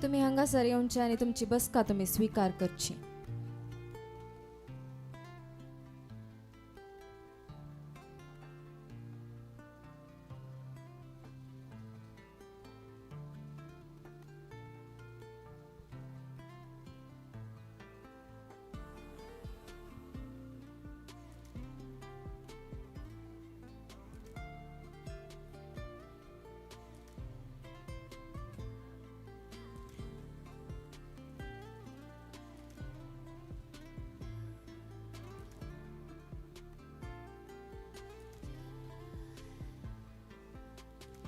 तुमी हांगासर येवचे आनी तुमची बसका तुमी स्विकार करची.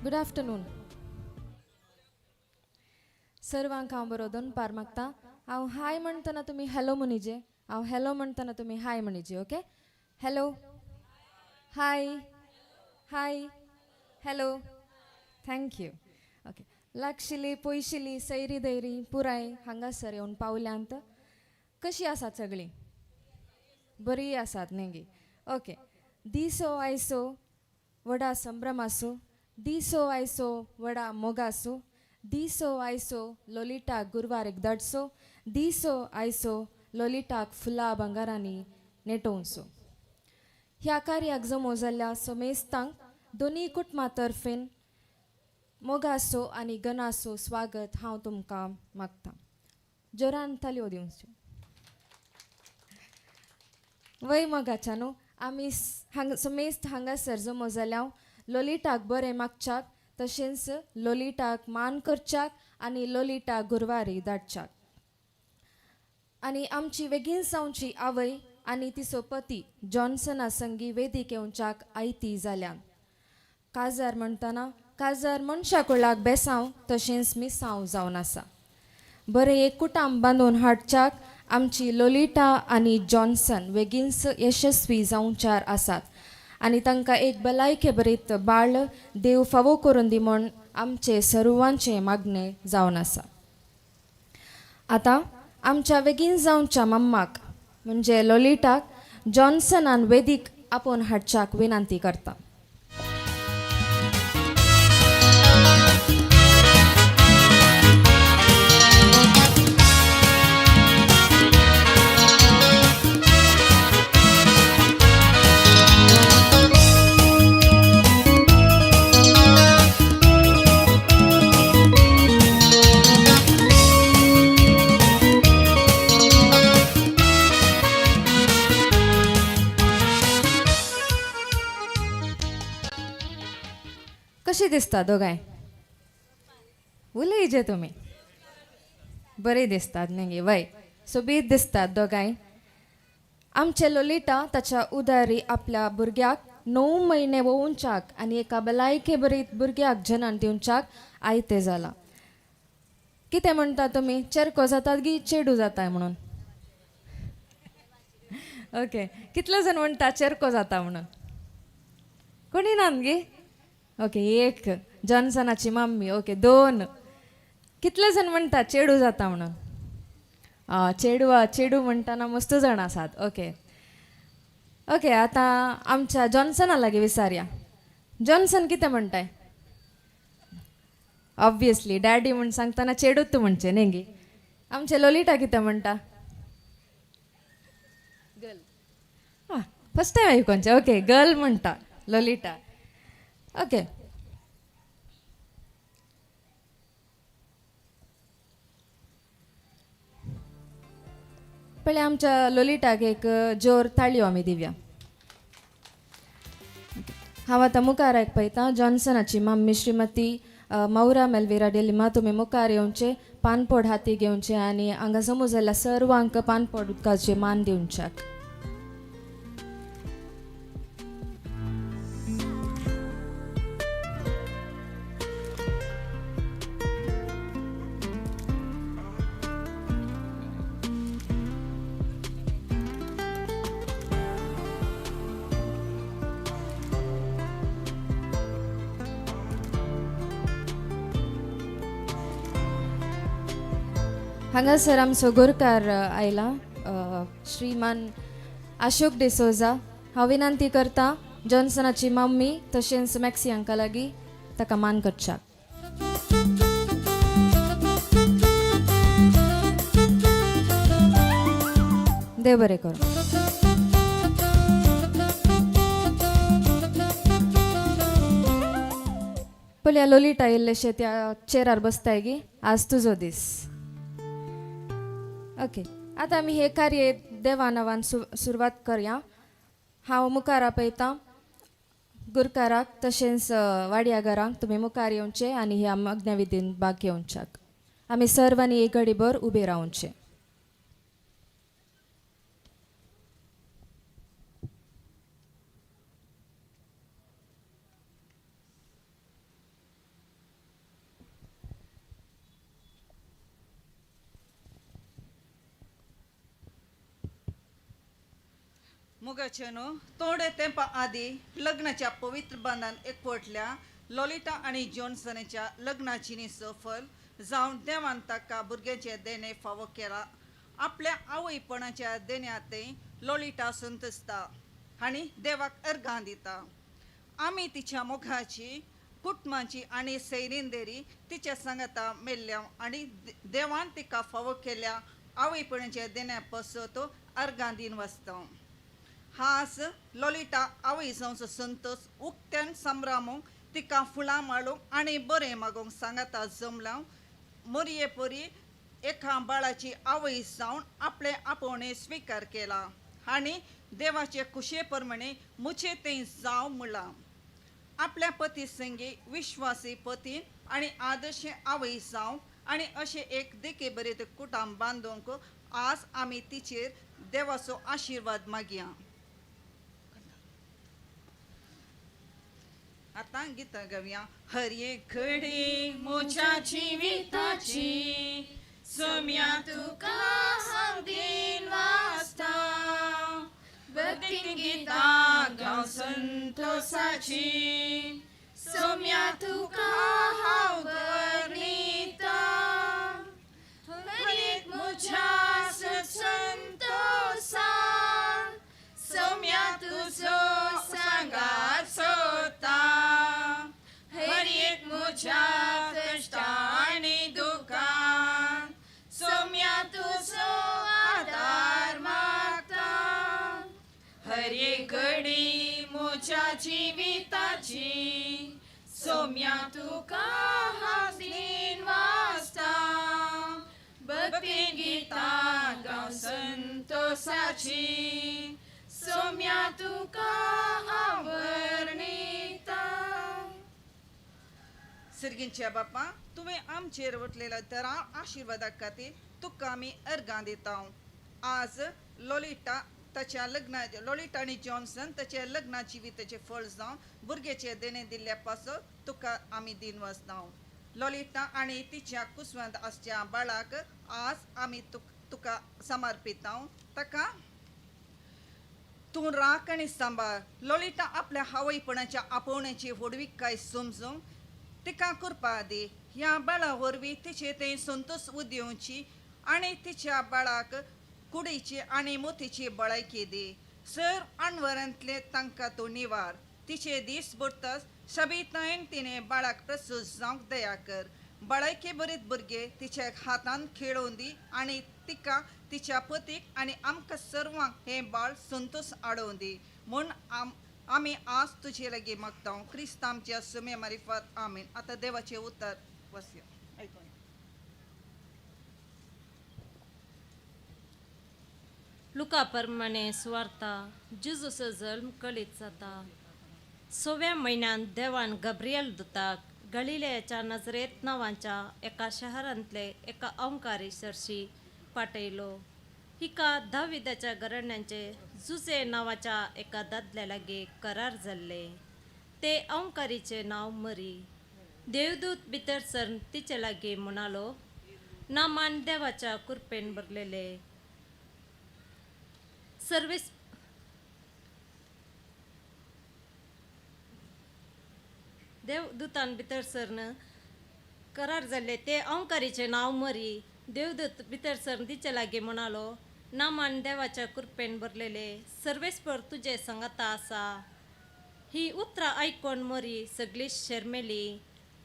गुड आफ्टरनून सर्वांक हांव बरो दनपार मागता. हांव हाय म्हणटना तुमी हॅलो म्हणिजे, हांव हॅलो म्हणटना तुमी हाय म्हणिजे. Okay, hello, hi, hi, hello, thank you. Okay, लागशिली पयशिली सैरी दैरी पुराय हांगासर येवन पावल्यांत. कशी आसात सगळीं? बरी आसात न्ही गी? ओके. दिसो आयसो व्हडा संभ्रमासो, दिसो आयसो व्हडा मोगासो, दिसो आयसो लोलिटाक गुरवारेक धाडसो, दिसो आयसो लोलिटाक फुलां भांगारांनी नेटोवचो. ह्या कार्याक जमो जाल्ल्या समेस्तांक दोनी कुटुंबा तर्फेन मोगासो आनी गणासो स्वागत हांव तुमकां मागतां. जोरान तालयो दिवच्यो. वय मोगाच्या न्हू, आमी हांगा समेस्त हांगासर जमो जाल्या लोलिटाक बरें मागच्याक, तशेंच लोलिटाक मान करच्याक आनी लोलिटाक गुरवारी धाडच्याक. आनी आमची बेगीन जावची आवय आनी तिचो पती जॉन्सना संगी वेदीक येवच्याक आयती जाल्यान. काजार म्हणटना काजार मनशा कुळाक बेसांव तशेंच मिसांव जावन आसा. बरें एक कुटाम बांदून हाडच्याक आमची लोलिटा आनी जॉन्सन बेगीनच यशस्वी जावच्यार आसात आनी तांकां एक भलायके बरीत बाळ देव फावो करून दी म्हूण आमचे सर्वांचें मागणें जावन आसा. आतां आमच्या बेगीन जावच्या मम्माक म्हणजे लोलिटाक जॉन्सनान वेदीक आपोवन हाडच्याक विनंती करता. कशी दिसता दोगांय? उलयजे तुमी. बरी दिसतात न्ही? वय सोबीत दिसतात दोगांय. आमचे लोलिटा ताच्या उदारी आपल्या भुरग्याक 9 म्हयने वोवच्याक आनी एका भलायके बरीत भुरग्याक जनन दिवच्याक आयते जाला. कितें म्हणटा तुमी? चेरको जातात गी चेडू जाताय म्हणून? ओके, कितले जण म्हणटा चेरको जाता म्हणून? कोणी ना गी? ओके, एक जॉन्सनाची मम्मी. ओके, 2. कितले जण म्हणटा चेडू जाता म्हणून? चेडू चेडू म्हणटना मस्त जाण आसात. ओके ओके, आतां आमच्या जॉन्सना लागीं विचारया. जॉन्सन कितें म्हणटाय? ऑब्वियसली डॅडी म्हूण सांगतना चेडूच म्हणचें न्ही गी? आमचें लोलिटा कितें म्हणटा? गर्ल. आं, फर्स्ट टायम आयकोनचें. ओके, गर्ल म्हणटा लोलिटा. ओके, पळय आमच्या लोलिटाक एक जोर ताळयो आमी दिवया. हांव आतां मुखार आयक पळयता जॉन्सनाची मम्मी श्रीमती मौरा मेलविरा डेलिमा. तुमी मुखार येवचे, पानपोड हाती घेवचे आनी हांगा जमो जाल्ल्या सर्वांक पानपोड उदकाचे मान दिवच्याक. हांगासर आमचो गोरकार आयला श्रीमान अशोक डिसोजा. हांव विनंती करता जॉन्सनाची मम्मी तशेंच मॅक्सी हांकां लागीं ताका मान करच्याक. देव बरें करूं. पळया लोलिटा येयल्लेशें त्या चेरार बसताय गी, आज तुजो दीस. ओके, आतां आमी हे कार्य देवा नांवान सुरवात करया. हांव मुखार आपयतां गुरकाराक तशेंच वाडयाघरांक, तुमी मुखार येवचे आनी ह्या मग्नविधीन भाग घेवच्याक. आमी सर्वांनी एक घडीभर उबे रावचे. मुगाचेनो थोडे तेंपा आदी लग्नाच्या पवित्र बंधान एकवटल्या लोलिटा आनी जॉन्सनाच्या लग्नाची सफल जावन देवान ताका भुरग्याचे देणे फावो केला. आपल्या आवयपणाच्या देण्यात लोलिटा संतोसता आनी देवाक अर्गां दिता. आमी तिच्या मोगाची कुटुंबाची आनी सैरिंदेरी तिच्या सांगाता मेल्ल्या आनी देवान तिका फावो केल्या आवयपणाच्या देण्या पासत अर्गां दिन वाचता. हास लोलिटा आवय जावचो संतोस उक्त्यान संभ्रामूंक तिका फुलां माळूंक आनी बरें मागूंक सांगाता जमलां. मोरये परी एका बाळाची आवय जावन आपलें आपोवणें स्विकार केला आनी देवाचे खुशे प्रमाणे मुचे तें जावं म्हणलां. आपल्या पती संगी विश्वासी पती आनी आदर्श आवय जावं आनी अशें एक देखे बरें कुटाम बांदूंक आज आमी तिचेर देवाचो आशिर्वाद मागया. आतां गितां गावया. हर एक घडी म्हज्या जिविताची सोम्या तुका हांव दिन वाचता, भक्ती गितां गांव संतोसाची सोम्या तुका हांव वर्णिता. हर एक म्हज्या संतोसान सोम्या तुजो सांगात सोता. हर एक म्हज्या कश्टांनी दुकान सोम्या तुजो आदार मागता. हर एक घडी म्हज्या जिविताची सोम्या तुका हांव दिन वाचता, भक्ती गितां गांव संतोसाची सोम्या तुका हांव वर्णिता. सिरगींच्या बापा, तुवें आमचेर वतलेल्या दरा आशिर्वादा खातीर तुका आमी अर्गां दिता. आज लोलिटा ताच्या लग्ना लोलिटा आनी जॉन्सन ताच्या लग्ना जिविताचें फळ जावन भुरग्याचें देणें दिल्ल्या पासत तुका आमी दिन वाचता. लोलिटा आनी तिच्या कुसवांत आसच्या बाळाक आज आमी तुका समर्पिता. ताका तूं राख आनी सांबाळ. लोलिटा आपल्या हावयपणाच्या आपोवण्याची व्हडविकाय समजूंक तिका करपा दी. ह्या बाळा वरवीं तिचे तें संतोष उदेवची आनी तिच्या बाळाक कुडीची आनी मोतीची बळायकी दी. सर अणवरांतले तांकां तूं निवार. तिचे दीस भरतच सबीतायन तिणें बाळाक प्रसूत जावंक दया कर. बळायके बरीत भुरगे तिच्या हातान खेळोवन दी आनी तिका तिच्या पतीक आनी आमकां सर्वांक हें बाळ संतोष हाडोवन दी म्हूण आमी आज तुजे लागीं मागता. क्रिस्त आमच्या सुमे मारिफात, आमीन. आतां देवाचें उतर वसया आयकून. लुका प्रमाणे सुवार्ता जेजूचो जल्म कळीत जाता. सव्या म्हयन्यांत देवान गब्रियल दुताक गलिलेयाच्या नजरेत नांवाच्या एका शहरांतले एका अंकारी सरशी पाठयलो. हिका दाविदाच्या घराण्यांचे जुजे नांवाच्या एका दादल्या लागीं करार जाल्ले. ते अंकारीचें नांव मरी. देवदूत भितर सरन तिचे लागीं म्हणालो, नामान देवाच्या कृपेन भरलेले सर्वीस देवदूतान भितर सरन करार जाल्ले ते अंकारीचें नांव मरी. देवदूत भितर सरन तिचे लागीं म्हणालो, नामान देवाच्या कृपेन भरलेले सर्वेस्पर तुजे सांगाता आसा. ही उतरां आयकून मरी सगळी शर्मेली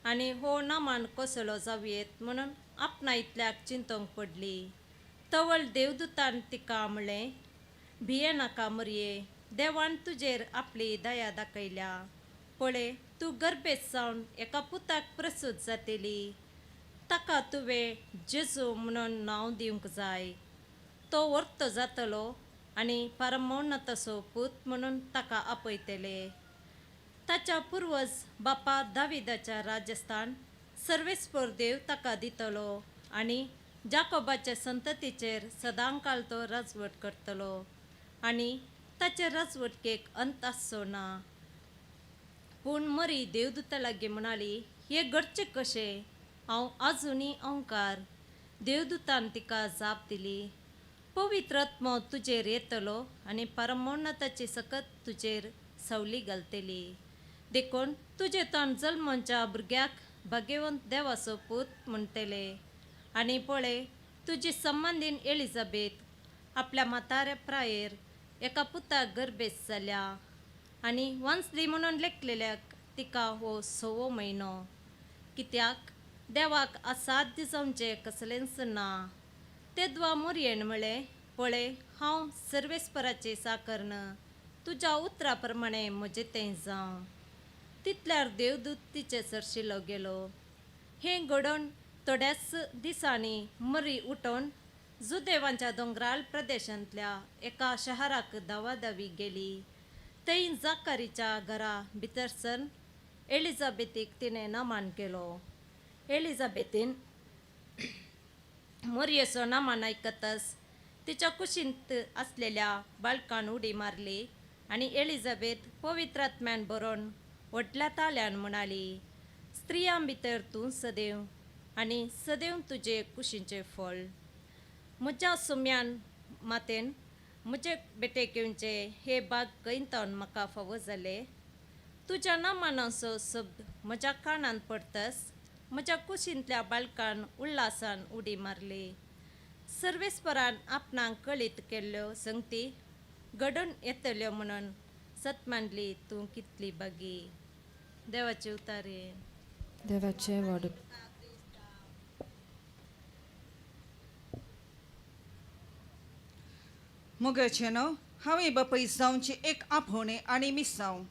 आनी हो नामान कसलो जावयेत म्हणून आपणा इतल्याक चिंतूंक पडली. तवळ देवदूतान तिका म्हणलें, भिये नाका मरये, देवान तुजेर आपली दया दाखयल्या. पळय, तूं गर्भेत जावन एका पुताक प्रसूत जातली. ताका तुवें जेजू म्हणून नांव दिवंक जाय. तो वर्त जातलो आनी परमोन्नताचो पूत म्हणून ताका आपयतले. ताच्या पुर्वज बापा दाविदाच्या राजस्थान सर्वेस्पर देव ताका दितलो आनी जाकोबाच्या संततीचेर सदांकाल तो राजवट करतलो आनी ताचे राजवटकेक अंत आसचो ना. पूण मरी देवदूता लागीं म्हणाली, हें घडचें कशें? हांव आजुनी अंकार. देवदूतान तिका जाप दिली, पवित्र आत्मो तुजेर येतलो आनी परमोन्नताची सकत तुजेर सवली घालतली. देखून तुजे तोंड जल्माच्या भुरग्याक भाग्यवंत देवाचो पूत म्हणटले. आनी पळय, तुजी संबंदीन एलिझाबेथ आपल्या म्हाताऱ्या प्रायेर एका पुताक गर्भेस्त जाल्या आनी वांचली म्हणून लेखलेल्याक तिका हो 6वो म्हयनो. कित्याक देवाक असाध्य जावचें कसलेंच ना. तेद्वा मोरयेन म्हळें, पळय, हांव सर्वेस्पराची साकर्न, तुज्या उतरा प्रमाणें म्हजें तें जावं. तितल्यार देवदूत तिचे सरशिलो गेलो. हें घडोवन थोड्याच दिसांनी मरी उठोवन जुदेवांच्या दोंगराळ प्रदेशांतल्या एका शहराक धांवाधावी गेली. थंय जाकारीच्या घरा भितर सरून एलिझाबेथीक तिणें नमान केलो. एलिझाबेथीन मोरयेचो नमान आयकतच तिच्या कुशींत आसलेल्या बाळकान उडी मारली आनी एलिझाबेथ पवित्र आत्म्यान भरून व्हडल्या ताल्यान म्हणाली, स्त्रियां भितर तूं सदैव आनी सदैव तुजे कुशींचें फळ. म्हज्या सुम्यान मातेन म्हजे बेटेक येवचें हे बाग कैंतावन म्हाका फावो जालें. तुज्या नामानाचो शब्द म्हज्या कानांत पडतच म्हज्या कुशींतल्या बाळकान उल्हासान उडी मारली. सर्वेस्परान आपणाक कळीत केल्ल्यो संगती घडून येतल्यो म्हणून सत मानली तूं कितली बागी. देवाचे उतारे. देवाचे वाड. मुगाचें न्हू हांवें बापय जावचें एक आपोवणें आनी मिसांव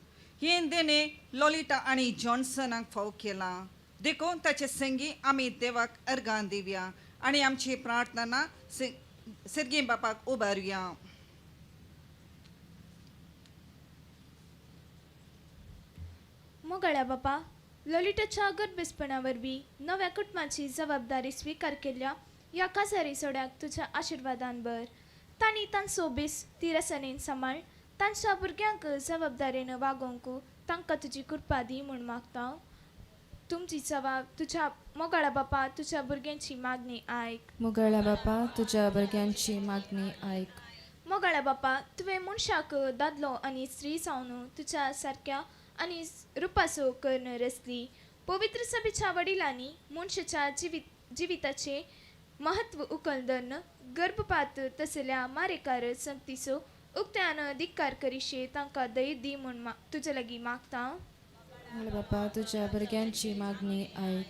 हें देणें लोलिटा आनी जॉन्सनाक फाव केलां. देखून ताचे संगी आमी देवाक अर्गां दिवया आनी आमची प्रार्थना सर्गी बापाक उबारुया. मोगाळ्या बापा, लोलिटाच्या गर्भेसपणा वरवीं नव्या कुटुंबाची जबाबदारी स्विकार केल्ल्या ह्या काजारी जोड्याक तुज्या आशिर्वादान भर. तांणी तांचो बेस तिरसनेन सांबाळ. तांच्या भुरग्यांक जबाबदारेन वागोवंक तांकां तुजी कृपा दी म्हूण मागता. तुमची जबाब तुज्या मोगाळा बापा, तुज्या भुरग्यांची मागणी आयक. मोगाळ्या बापा, तुज्या भुरग्यांची मागणी आयक. मोगाळ्या बापा, तुवें मनशाक दादलो आनी स्त्री जावन तुज्या सारक्या आनी रुपाचो कर्ण रचली. पवित्र सभेच्या वडिलांनी मनशाच्या जिविताचें महत्व उखल धरून गर्भपात तसल्या मारेकार संगतीचो उक्त्यान धिक्कार करिशे तांकां दय दी म्हूण तुजे लागीं मागता. बापा, तुज्या भुरग्यांची मागणी आयक.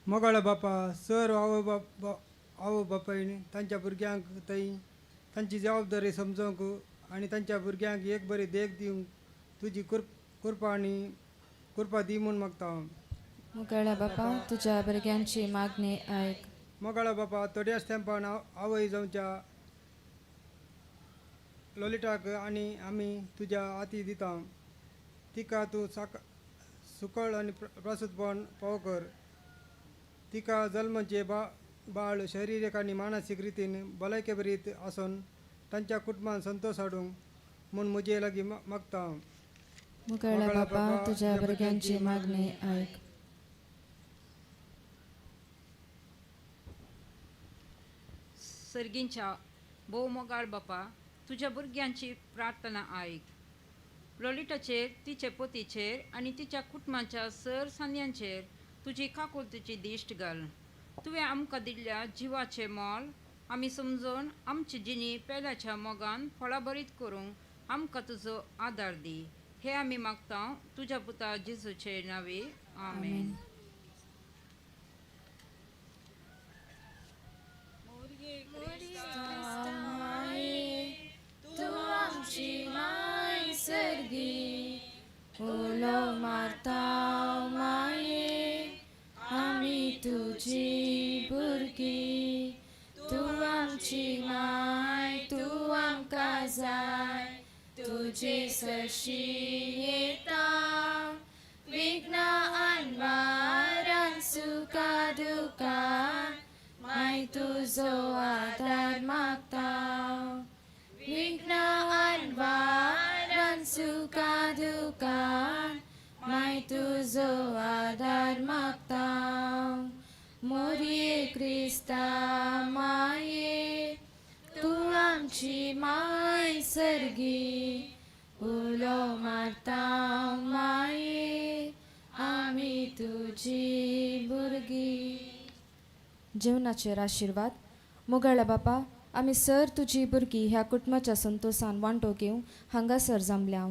मोगाळा बापा, सर आवय बाप आवय बापायन तांच्या भुरग्यांक थंय तांची जबाबदारी समजोवंक आनी तांच्या भुरग्यांक एक बरी देख दिवंक तुजी कृपा आनी कृपा दी म्हूण मागता. मोगाळ्या बापा, तुज्या भुरग्यांची मागणी आयक. मोगाळा बापा, थोड्याच तेंपान आवय जावच्या लोलिटाक आनी आमी तुज्या हाती दिता. तिका तूं सुकळ आनी प्रसूतपण पाव कर. तिका जल्माचे बाळ शारिरीक आनी मानसीक रितीन भलायके बरीत आसून तांच्या कुटुंबान संतोश हाडूंक म्हूण म्हजे लागीं मागता. मोगाळ्या बापा, तुज्या भुरग्यांची मागणी आयक. सर्गींच्या भोव मोगाळ बापा, तुज्या भुरग्यांची प्रार्थना आयक. लोलिटाचेर, तिचे पोतीचेर आनी तिच्या कुटुंबाच्या सर सांद्यांचेर तुजी काकुळतीची दिश्ट घाल. तुवें आमकां दिल्ल्या जिवाचें मोल आमी समजून आमची जिणी पेल्याच्या मोगान फळाभरीत करूंक आमकां तुजो आदार दी. हे आमी मागता तुज्या पुता जेजूचे नांवे. आमेन. तुजी भुरगीं, तूं आमची माय, तूं आमकां जाय, तुजे सरशी येता, विघ्नां अनवारान सुखा दुखान, माय तुजो आदार मागता, विघ्नां अनवारान सुखा दुखान, माय तुजो आदार मागता, मोरये क्रिस्ता माये, तूं आमची माय सर्गी, उलो मारता माये, आमी तुजी भुरगीं. जेवणाचेर आशिर्वाद. मोगाळ्या बापा, आमी सर तुजी भुरगीं ह्या कुटुंबाच्या संतोसान वांटो घेवंक हांगासर जमल्या.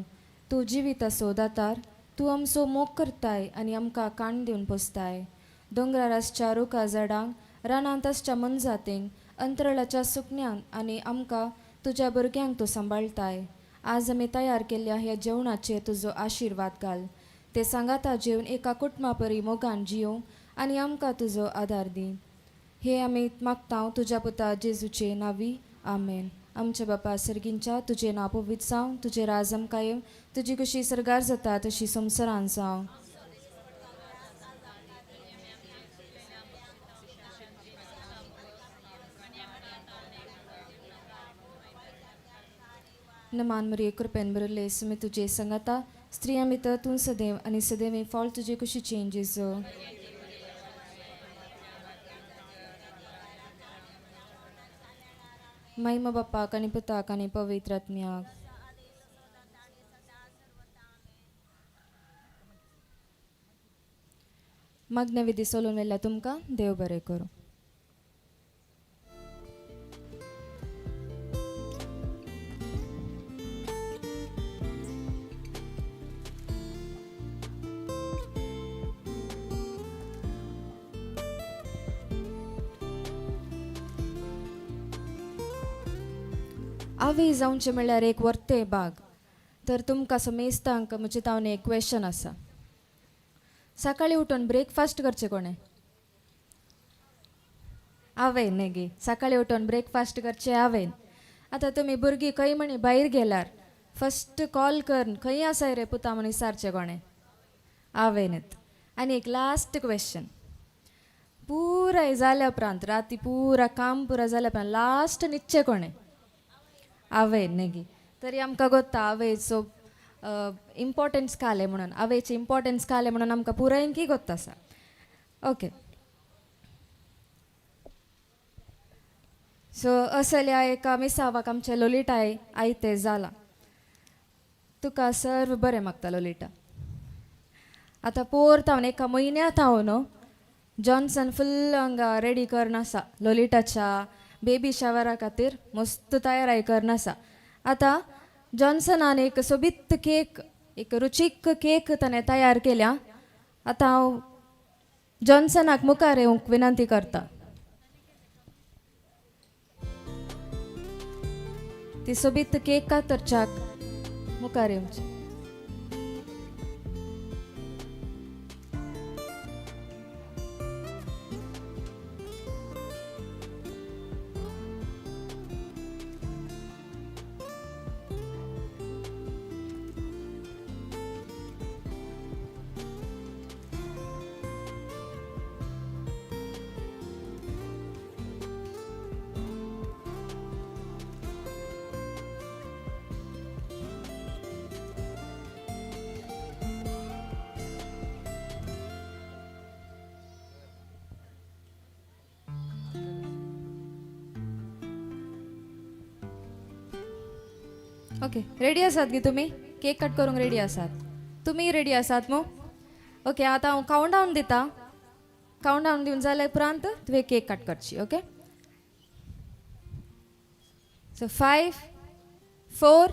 तूं जिवीत आसो दातार, तूं आमचो मोग करताय आनी आमकां काण दिवन पोसताय. दोंगरार आसच्या रुखा झाडांक, रानांत आसच्या मनजातींक, अंतराळाच्या सुकण्यांक आनी आमकां तुज्या भुरग्यांक तूं सांबाळटाय. आज आमी तयार केल्ल्या ह्या जेवणाचेर तुजो आशिर्वाद घाल. ते सांगाता जेवन एका कुटुंबा परी मोगान जियोवंक आनी आमकां तुजो आदार दी. हे आमी मागता तुज्या पुता जेजूचे नांवी, आमेन. आमच्या बापा सर्गींच्या, तुजें नांव पवित्र जावं, तुजें राज आमकां येवं, तुजी कशी सर्गार जाता तशी संवसारान जावं. नमान मरिये, कृपेन भरिल्ले, सुमी तुजे संगाता, स्त्रियां भितर तूं सदैव आनी सदैव फळ तुजे कुशीचें जेजू. महिमा बापाक आनी पुताक आनी पवित्र आत्म्याक. मागण्या विधी सोलून वेल्या तुमकां देव बरें करूं. आवे जावचें म्हणल्यार एक वर्ते बाग. तर तुमकां समेस्तांक म्हजे तावन एक क्वेशन आसा. सकाळीं उठून ब्रेकफास्ट करचें कोणें? हांवें न्ही गे. सकाळीं उठून ब्रेकफास्ट करचें हांवें. आतां तुमी भुरगीं खंय म्हणी भायर गेल्यार फस्ट कॉल करून खंय आसाय रे पुता म्हण विचारचें कोणें? हांवेंनूच. आनी एक लास्ट क्वेशन, पुराय जाल्या उपरांत राती पुरा काम पुरा जाल्या उपरांत लास्ट न्हिदचें कोणें? हांवें न्ही गे. तरी आमकां गोत्ता आवयचो इम्पॉर्टन्स कालें म्हणून, आवयचें इम्पॉर्टन्स कालें म्हणून आमकां पुरायेनकी गोत्त आसा. ओके, सो असल्या एका मिसावाक आमचें लोलिटाय आयतें जालां. तुका सर्व बरें मागता लोलिटा. आतां पोर थावन एका म्हयन्या थावन जॉन्सन फुल्ल हांगा रेडी करून आसा लोलिटाच्या बेबी शावरा खातीर मस्त तयाराय करून आसा. आतां जॉन्सनान एक सोबीत केक, एक रुचीक केक ताणें तयार केल्या. आतां हांव जॉन्सनाक मुखार येवंक विनंती करता. ती सोबीत केक कातरच्याक मुखार येवची. ओके, रेडी आसात गी तुमी? केक कट करूंक रेडी आसात? तुमी रेडी आसात मू? ओके, आतां हांव कावंट डावन दिता. कावंट डावन दिवन जाल्या उपरांत तुवें केक कट करची. Okay, so 5 4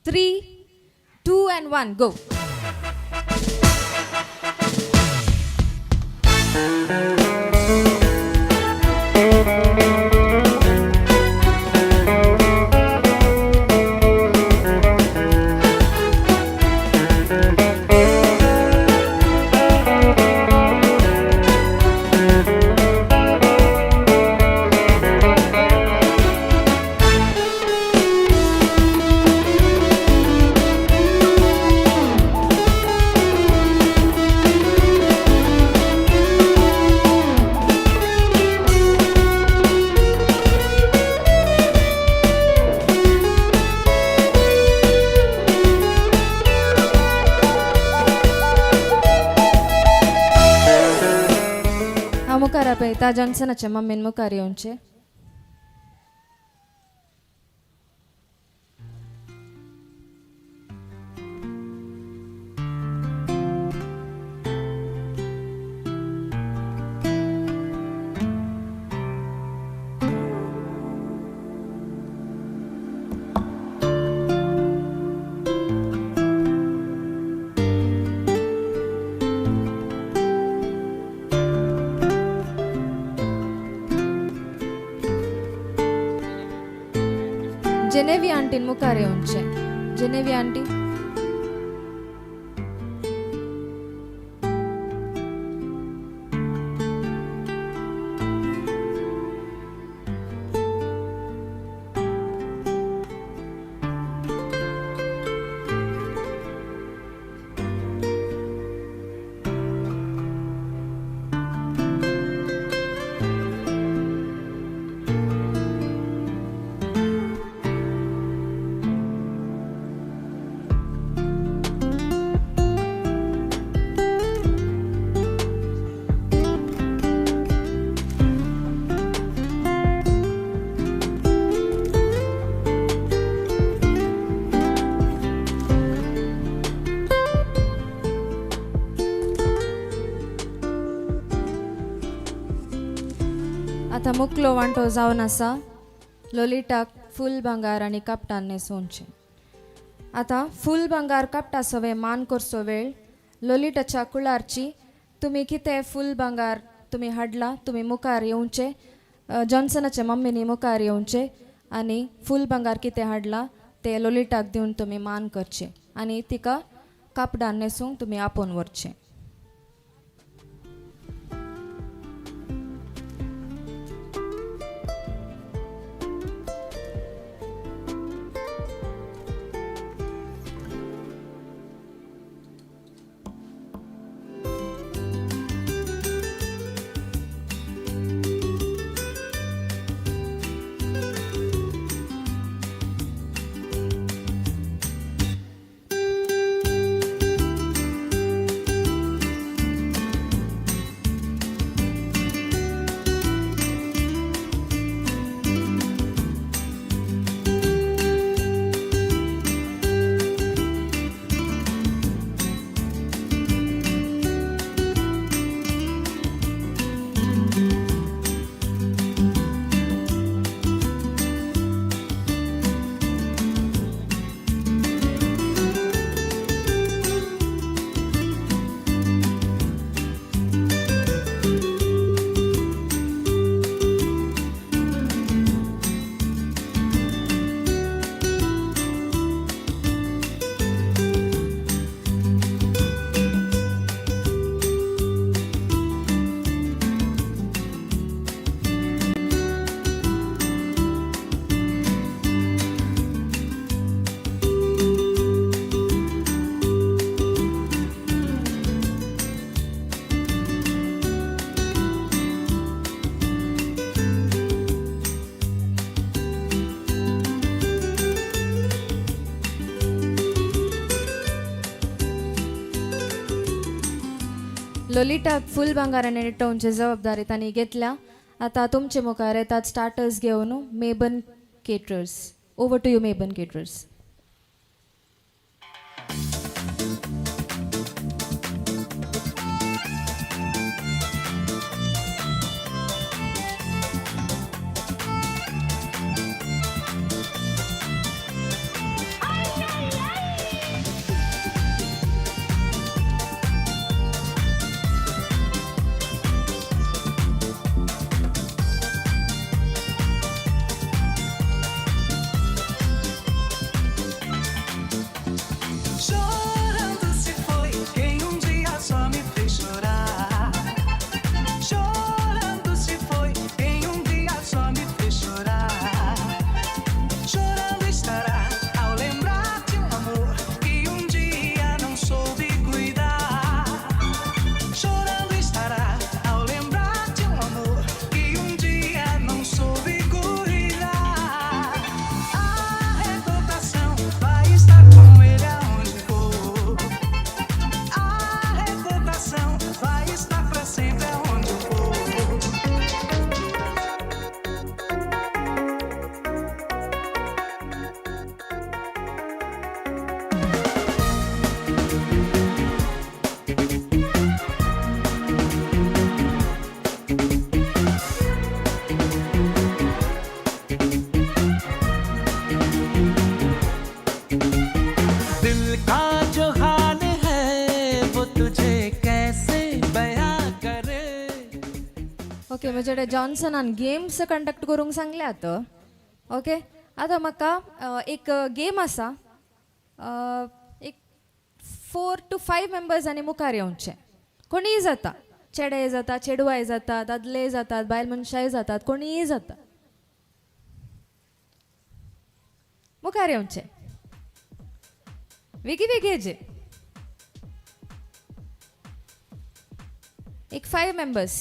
3 2 and 1 go. हांव मुखार आपयता जॉन्सनाचे मम्मीन मुखार येवचें. जेनेवी आंटीन मुखार येवचें. जेनेवी आंटी. आतां मुकलो वांटो जावन आसा लोलिटाक फूल भांगार आनी कापटान न्हेसोवचें. आतां फूल भांगार कापटा सवे मान करचो वेळ. लोलिटाच्या कुळारची तुमी कितें फूल भांगार तुमी हाडला तुमी मुखार येवचें. जॉन्सनाच्या मम्मीनी मुखार येवचें आनी फूल भांगार कितें हाडला तें लोलिटाक दिवन तुमी मान करचें आनी तिका कापडान न्हेसूंक तुमी आपोवन व्हरचें. लोलिटाक फूल भांगाराने निटोवची जबाबदारी तांणी घेतल्या. आतां तुमचे मुखार येतात स्टार्टर्स घेवन Meban caterers. Over to you Meban caterers. Okay, म्हजे जॉन्सनान गेम्स कंडक्ट करूंक सांगल्यात. ओके, आतां म्हाका एक गेम आसा, एक 4 to 5 मेंबर्सांनी मुखार येवचें. कोणीय जाता, चेडे जाता, चेडवाय जाता, दादले जातात, बायल मनशांय जातात, कोणीय जाता, मुखार येवचें. वेगळी वेगळी हेजे एक 5 मेंबर्स.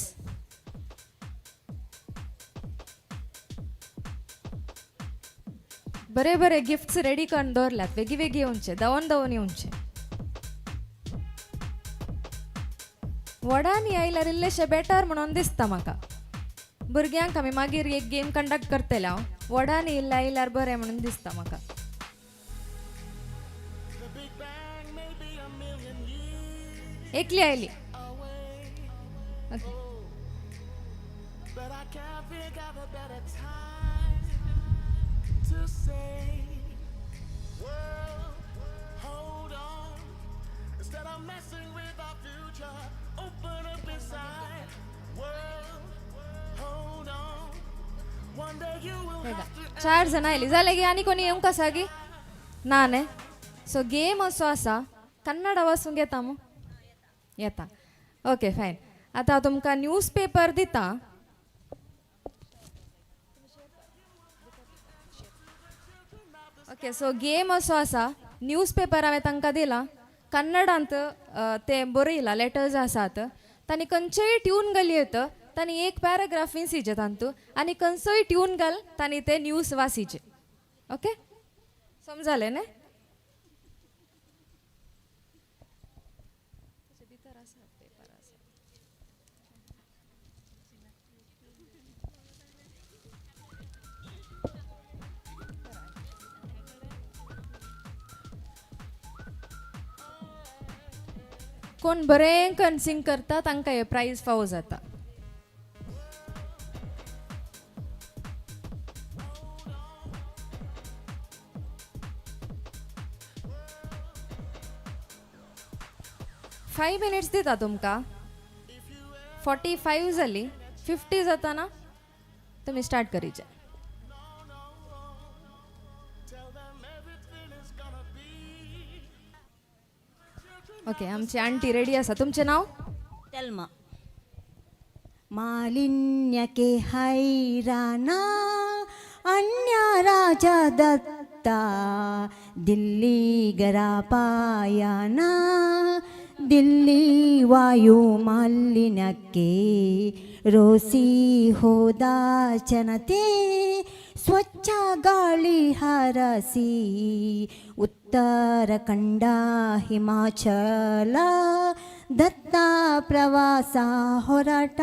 बरे बरे गिफ्ट्स रेडी करून दवरल्यात, वेगळी वेगळी येवचे, धांवन धांवन येवचे. व्हडांनी आयल्यार इल्लेशें बेटर म्हणून दिसता म्हाका. भुरग्यांक आमी मागीर एक गेम कंडक्ट करतले हांव. व्हडांनी इल्लें आयल्यार बरें म्हणून दिसता म्हाका. एकली आयली. Okay. चार जाणां आयली जालें गी. आनी कोणी येवंक आसा गी ना न्ही. सो गेम असो आसा, कन्नड वाचूंक येता मू? येता. Okay fine. आतां हांव तुमकां न्यूज पेपर दिता. ओके, सो गेम असो आसा, न्यूज पेपर हांवें तांकां दिला, कन्नडांत तें बरयलां, लेटर्स आसात. तांणी खंयचेय ट्यून घाली येता, तांणी एक पॅराग्राफ विंसीचे तांतू आनी खंयचोय ट्यून घाल तांणी ते न्यूज वासीचे. ओके, समजालें न्ही? कोण बरें कन्सिंग करता तांकां हे प्रायज फावो जाता. फायव मिनिट्स दिता तुमकां. 45 जाली, 50 जाता ना तुमी स्टार्ट करीचे. ओके, आमची आंटी रेडी आसा. तुमचें नांव? तेल्मा. मालिन्यके हैराना अन्य राजा दत्ता दिल्ली गरापायाना दिल्ली वायु मालिन्यके रोसी होदा जनते स्वच्छ गाಳಿ ಹರಸಿ ಉತ್ತರಾಖಂಡ ಹಿಮಾಚಲ ದತ್ತ ಪ್ರವಾಸ ಹೊರಟ.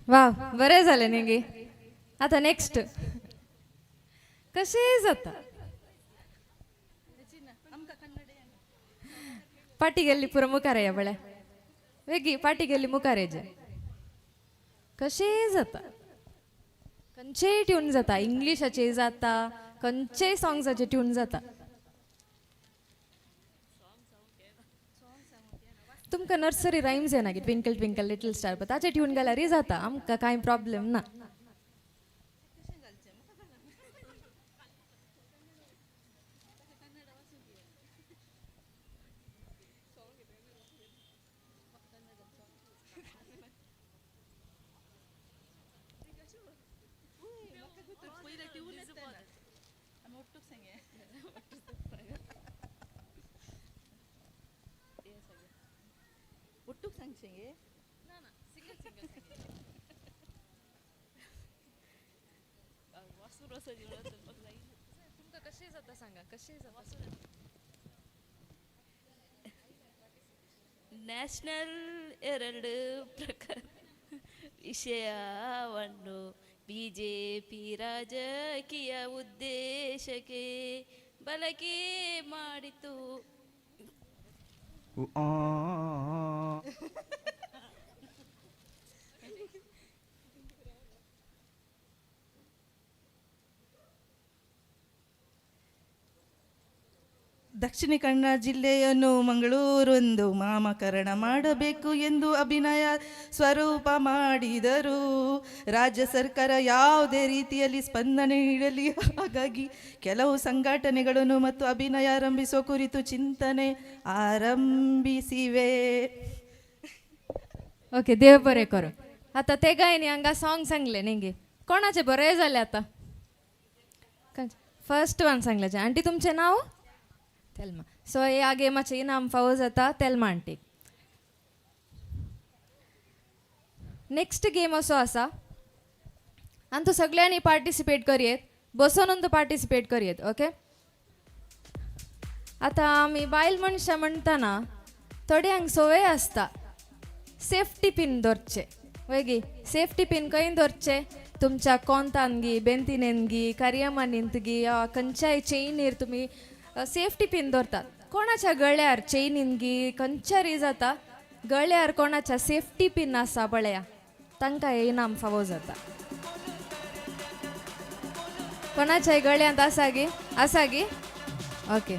वा, बरें जालें न्ही गे. आतां नेक्स्ट कशें जाता? पाटी गेल्ली पुरो मुखार या पळय, वेगळी पाटी गेल्ली मुखार येजे. कशें जाता? खंयचेय ट्यून जाता, इंग्लिशाचे जाता, खंयचेय सॉंग्साचे ट्यून जाता. तुमकां नर्सरी रायम्स येना की ट्विंकल ट्विंकल लिटल स्टार, पण ताचे ट्यून घाल्यारय जाता, आमकां कांय प्रॉब्लेम ना. तुमकां कशें जाता सांगा, कशें जाता? ನ್ಯಾಷನಲ್ ಎರಡು ಪ್ರಕಾರ ವಿಷಯವನ್ನು ಬಿಜೆಪಿ ರಾಜಕೀಯ ಉದ್ದೇಶಕ್ಕೆ ಬಳಕೆ ಮಾಡಿತು. ದಕ್ಷಿಣ ಕನ್ನಡ ಜಿಲ್ಲೆಯನ್ನು ಮಂಗಳೂರೆಂದು ನಾಮಕರಣ ಮಾಡಬೇಕು ಎಂದು ಅಭಿನಯ ಸ್ವರೂಪ ಮಾಡಿದರು. ರಾಜ್ಯ ಸರ್ಕಾರ ಯಾವುದೇ ರೀತಿಯಲ್ಲಿ ಸ್ಪಂದನೆ ನೀಡಲಿ. ಹಾಗಾಗಿ ಕೆಲವು ಸಂಘಟನೆಗಳನ್ನು ಮತ್ತು ಅಭಿನಯ ಆರಂಭಿಸುವ ಕುರಿತು ಚಿಂತನೆ ಆರಂಭಿಸಿವೆ. ओके, देव बरें करूं. आतां ते गायनी हांगा सॉंग सांगलें न्ही गे, कोणाचें बरें जालें आतां. फर्स्ट वन सांगलें. आंटी तुमचें नांव? तेल्मा. सो ह्या गेमाचें इनाम फावो जाता तेल्मा आंटीक. नेक्स्ट गेम असो आसा आनी तो सगळ्यांनी पार्टिसिपेट करयेत, बसोन तो पार्टिसिपेट करयेत. ओके, आतां आमी बायल मनशां म्हणटना थोड्यांक संवय आसता सेफ्टी पिन दवरचे. वय, सेफ्टी पिन खंय दवरचे? तुमच्या कोंतान गी, बेंतीनेन गी, कार्यामानींत गी, खंयच्याय चेनीर तुमी सेफ्टी पिन दवरतात. कोणाच्या गळ्यार चेनीन गी खंयच्यारी जाता, गळ्यार कोणाच्या सेफ्टी पिन आसा पळया, तांकां हे इनाम फावो जाता. कोणाच्या गळ्यांत आसा गी? आसा गी? ओके.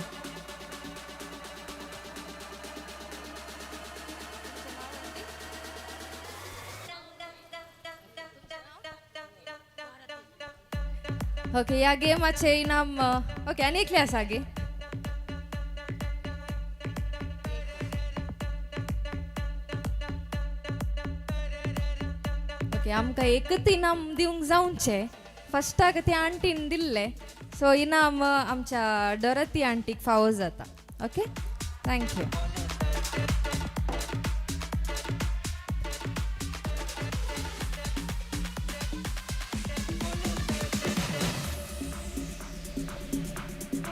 ओके, ह्या गेमाचे इनाम. ओके, आनी एकले आसा गे? ओके, आमकां एकच इनाम दिवंक जावचें. फस्टाक ते आंटीन दिल्लें, सो इनाम आमच्या डोरती आंटीक फावो जाता. Okay, thank you.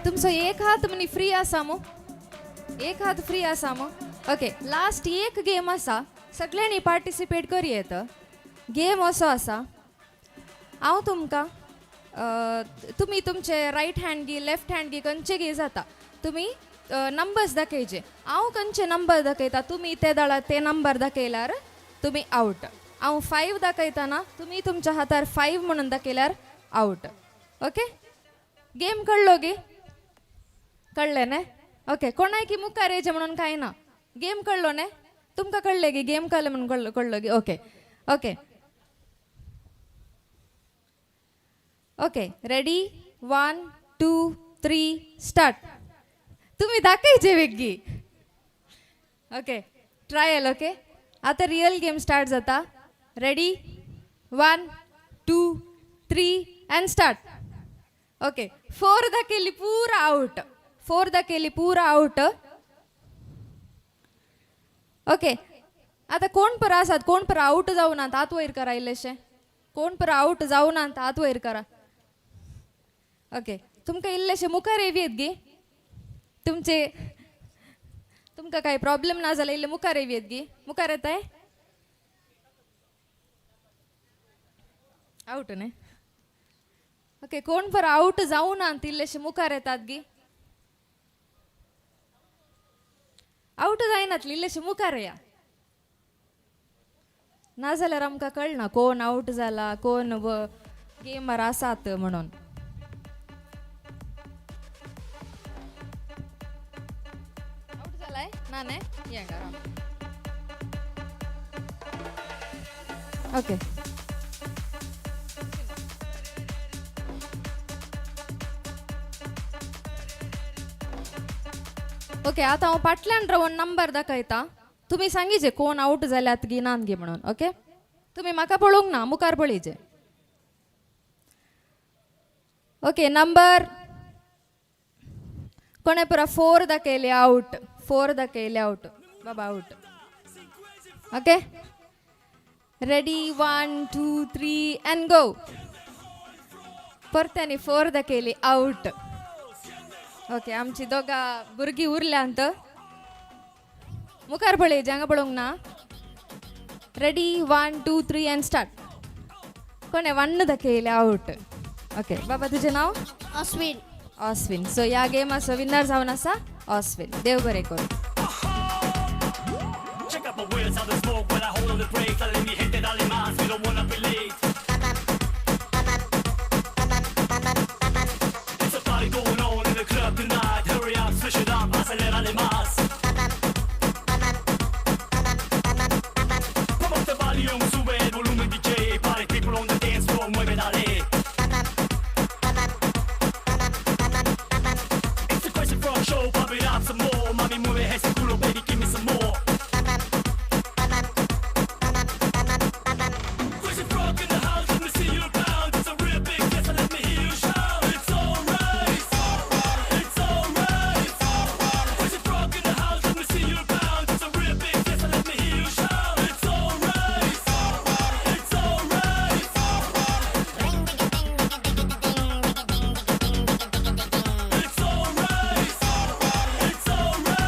तुमचो एक हात मनी फ्री आसा मू? एक हात फ्री आसा मू? ओके, लास्ट एक गेम आसा, सगळ्यांनी पार्टिसिपेट करयेत. गेम असो आसा, हांव तुमकां तुमी तुमचे रायट हँड गी लेफ्ट हँड गी खंयचे गी जाता, तुमी नंबर्स दाखयचे. हांव खंयचे नंबर दाखयता, तुमी ते दळा ते नंबर दाखयल्यार तुमी आवट. हांव 5 दाखयतना तुमी तुमच्या हातार 5 म्हणून दाखयल्यार आवट. ओके, गेम कळ्ळो गी? कळ्ळें न्ही? ओके, कोणाय की मुखार येयचें म्हणून कांय ना. गेम कळ्ळो न्ही तुमकां? कळ्ळें गी? गेम कळ्ळें म्हणून कळ्ळो कळ्ळो गी? Okay okay okay, ready, 1 2 3 start. तुमी दाखयचे बेगी. Okay, trial. Okay, आतां रियल गेम स्टार्ट जाता. Ready, 1 2 3 and start. Okay, 4 दाखयली पुरा आवट. 4 दाखयली पुरा आवट. ओके, आतां कोण पर आसात, कोण पर आवट जावनात हात वयर करा इल्लेशे. कोण पर आवट जावनात हात वयर करा. ओके, तुमकां इल्लेशे मुखार येवयेत गी? तुमचे तुमकां कांय प्रॉब्लेम ना जाल्यार इल्ले मुखार येवयेत गी? मुखार येताय? आवट न्ही? ओके, कोण पर आवट जावनात इल्लेशे मुखार येतात गी? आवट जायनातली इल्लेशे मुखार या, नाजाल्यार आमकां कळना कोण आवट जाला कोण गेमार आसात म्हणून. आवट जालाय ना न्ही? ये हांगा. ओके ओके, आतां हांव फाटल्यान रावन नंबर दाखयता, तुमी सांगीचे कोण आवट जाल्यात गी नात गी म्हणून. ओके, तुमी म्हाका पळोवंक ना, मुखार पळयचे. ओके, नंबर कोणे पुरा 4 दाखयले आवट. 4 दाखयले आवट. बाबा out. Okay, ready, 1 2 3 and go. परत्यानी 4 दाखयली आवट. ओके, आमची दोगां भुरगीं उरल्यांत. मुखार पळय, हांगा पळोवंक ना. Ready, 1 2 3 and start. कोणे 1 दाखयले आवट. ओके, बाबा तुजें नांव? ऑस्विन. ऑस्विन. सो ह्या गेमाचो विनर जावन आसा ऑस्विन. देव बरें करूं. Check out my wheels, how they smoke when I hold on the brakes. Dale mi gente, dale más, we don't wanna be late. It's a party going on in the club tonight. Hurry up, switch it up. León, sube el volumen DJ. Party people on the dance floor, mueve, dale. It's the Crazy Frog Show, pump it up some more. Mami, mueve ese culo, baby, give me some more. Crazy Frog in the house, let me see you bounce. It's a real big fiesta, let me hear you shout. It's alright, it's alright. Crazy Frog in the house, let me see you bounce. It's a real big fiesta, let me hear you shout. It's alright, it's alright. It's alright, it's alright. It's alright, it's alright.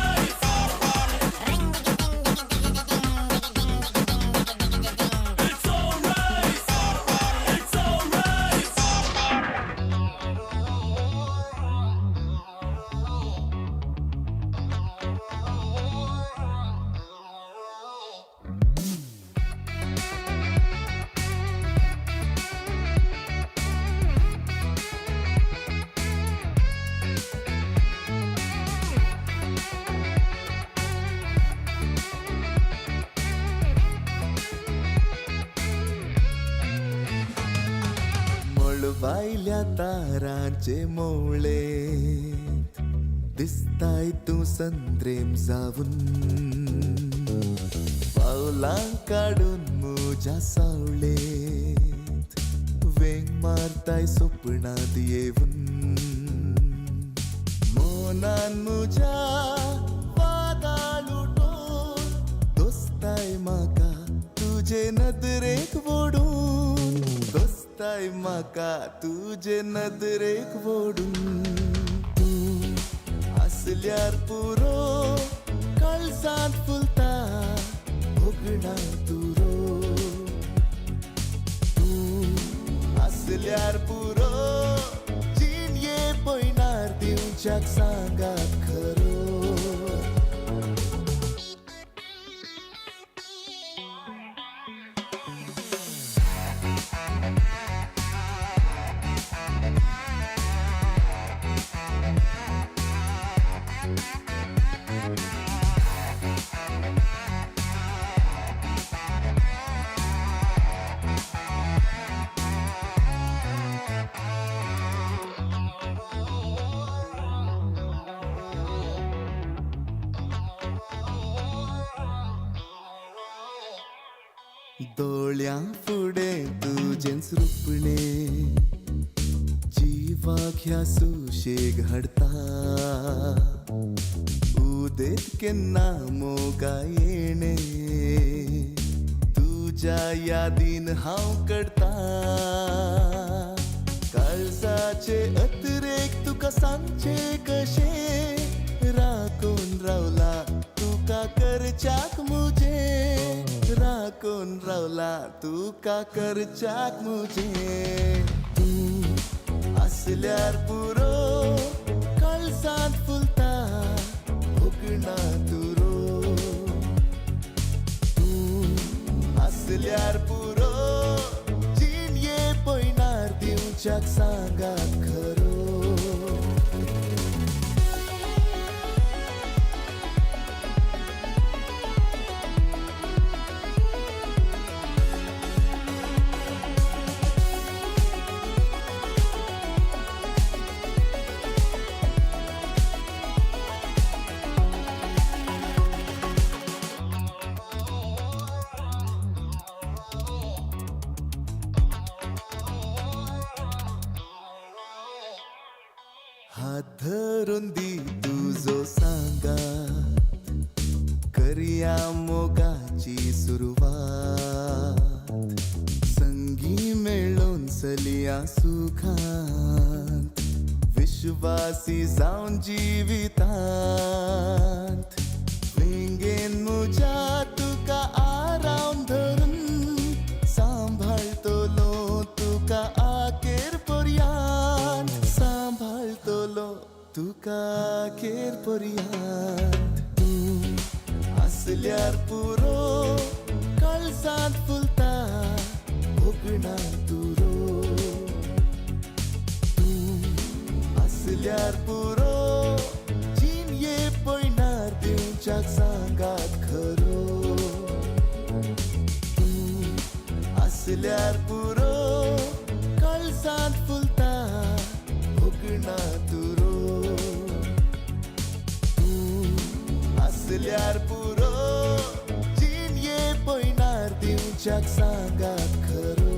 मळवायल्या तारांचे मोवळे दिसताय तूं संद्रेम जावन पावलां काडून म्हज्या सावळेंत वेंग मारताय सपनांत येवन मोनान म्हज्या वादाळ उठोवन दोस्ताय म्हाका तुजे नदरेक वोडून दोस्ताय म्हाका तुजे नदरेक वोडून तूं आसल्यार पुरो काळजांत फुलता भोगणा तुरो तूं आसल्यार पुरो जिणये पयणार दिवच्याक सांगात खरो. दोळ्यां फुडें तुजेंच रुपणें जिवाक ह्या सुशेग हाडटा उदेत केन्ना मोगा येणें तुज्या यादीन हांव करता काळजाचे अतिरेक तुका सांगचें कशें राखून रावला तुका करच्याक मुजें राखून रावला तुका करच्याक मुजें तूं आसल्यार पुरो काळजांत फुलता भोगणा तुरो तूं आसल्यार पुरो जिणये पयणार दिवच्याक सांगात खरो. हात धरून दी तुजो सांगात करया मोगाची सुरवात संगी मेळोन चलया सुखांत विश्वासी जावन जिवितांत वेंगेन म्हज्या तुका आराम धरून सांबाळटलो तुका आखेर पर्यांत सांबाळटलो तुका आखेर पर्यांत तूं आसल्यार पुरो काळजांत फुलता भोगणा तुरो तूं आसल्यार पुरो जिणये पयणार दिवच्याक सांगात खरो तूं आसल्यार पुरो काळजांत फुलता भोगणा तुरो तूं आसल्यार पुरो जिणये पयणार दिवच्याक सांगात खरो.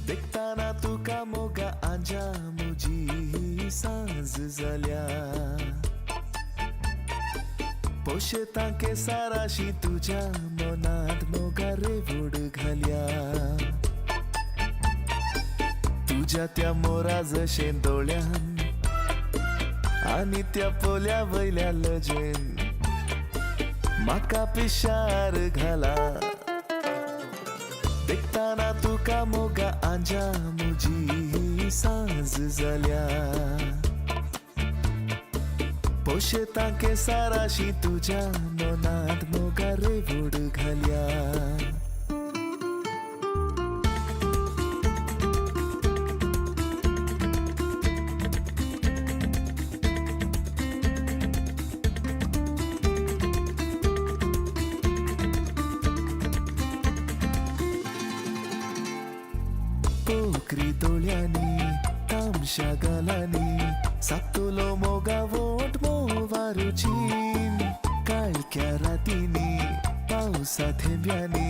देखताना तुका मोगा आंजा मुजी सांज जाल्या पोशेता केसाराशी तुज्या मनांत मोगा रेवड घाल्या तुज्या त्या मोरा जशें दोळ्यान आनी त्या पोल्या वयल्या लजेन म्हाका पिशार घाला. देखताना तुका मोगा आंजा मुजी सांज जाल्या पोशेता केसाराशी तुज्या मनांत मोगा रेवड घाल्या. पोकरी दोळ्यांनी तामशा गालांनी सातुलो मोगा वोट मोवारुचीन काळख्या रातींनी पावसा थेंब्यांनी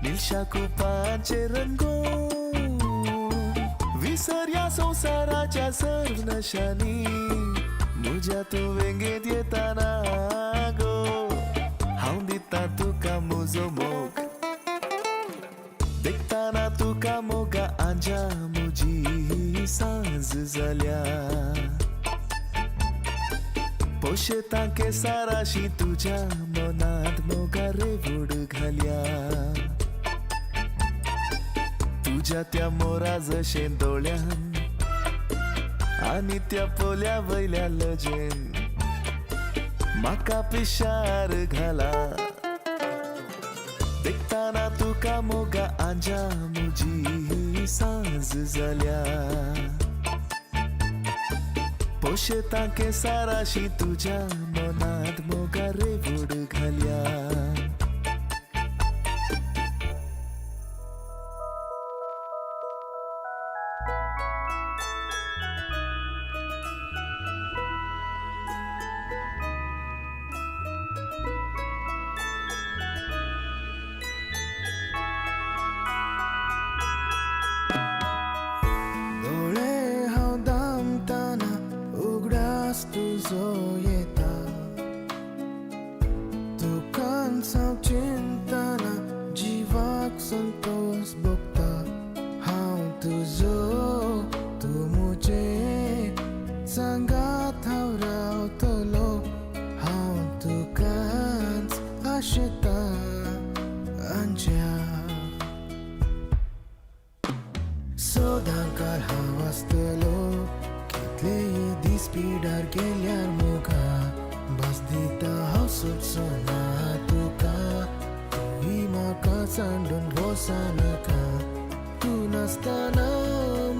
निळशा कुपांचे रंगोन विसरया संवसाराच्या सर्व नशांनी मुज्या तूं वेंगेत येताना गो हांव दिता तुका म्हजो मोग. देखताना तुका मोगा आंजा मुजी सांज जाल्या पोशेता केसाराशी तुज्या मनांत मोगा रेवड घाल्या तुज्या त्या मोरा जशें दोळ्यान आनी त्या पोल्या वयल्या लजेन म्हाका पिशार घाला. देखताना तुका मोगा आंजा मुजी सांज जाल्या पोशेता केसाराशी तुज्या मनांत मोगा रेवड घाल्या. तुजो येता तुकांच हांव चिंतना जिवाक संतोष भोगता हांव तुजो तूं म्हजे सांगात हांव रावतलो हांव तुकाच आशेता आंज्या सदांकाळ हांव आसतलो कितलेय दीस पिडार गेल्यार मुगा भास दिता हांव सोडचो ना तुका तूंय म्हाका सांडून वचनाका तूं नासतना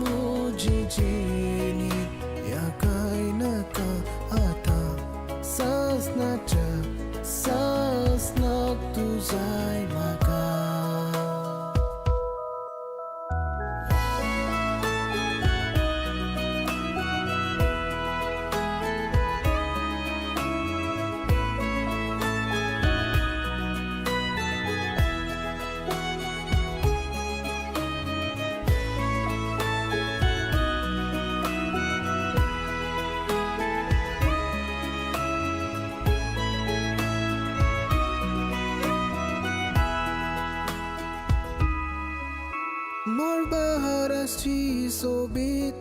म्हजी जिणी ह्या कांय नाका आतां सासणाच्या सासणाक तूं जाय म्हाका.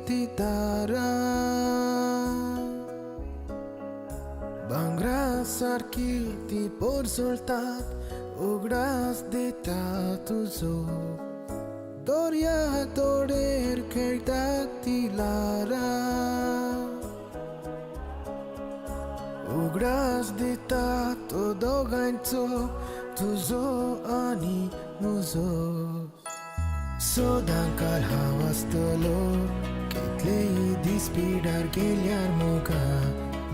ती तारा भांगरा सारकी ती पोरसोळतात उगडास दिता तुजो दर्या तोडेर खेळटात ती लारा उगडास दिता तो दोगांचो तुजो आनी म्हजो सदांकाळ हांव आसतलो कितलेय दीस पिडार गेल्यार मोगा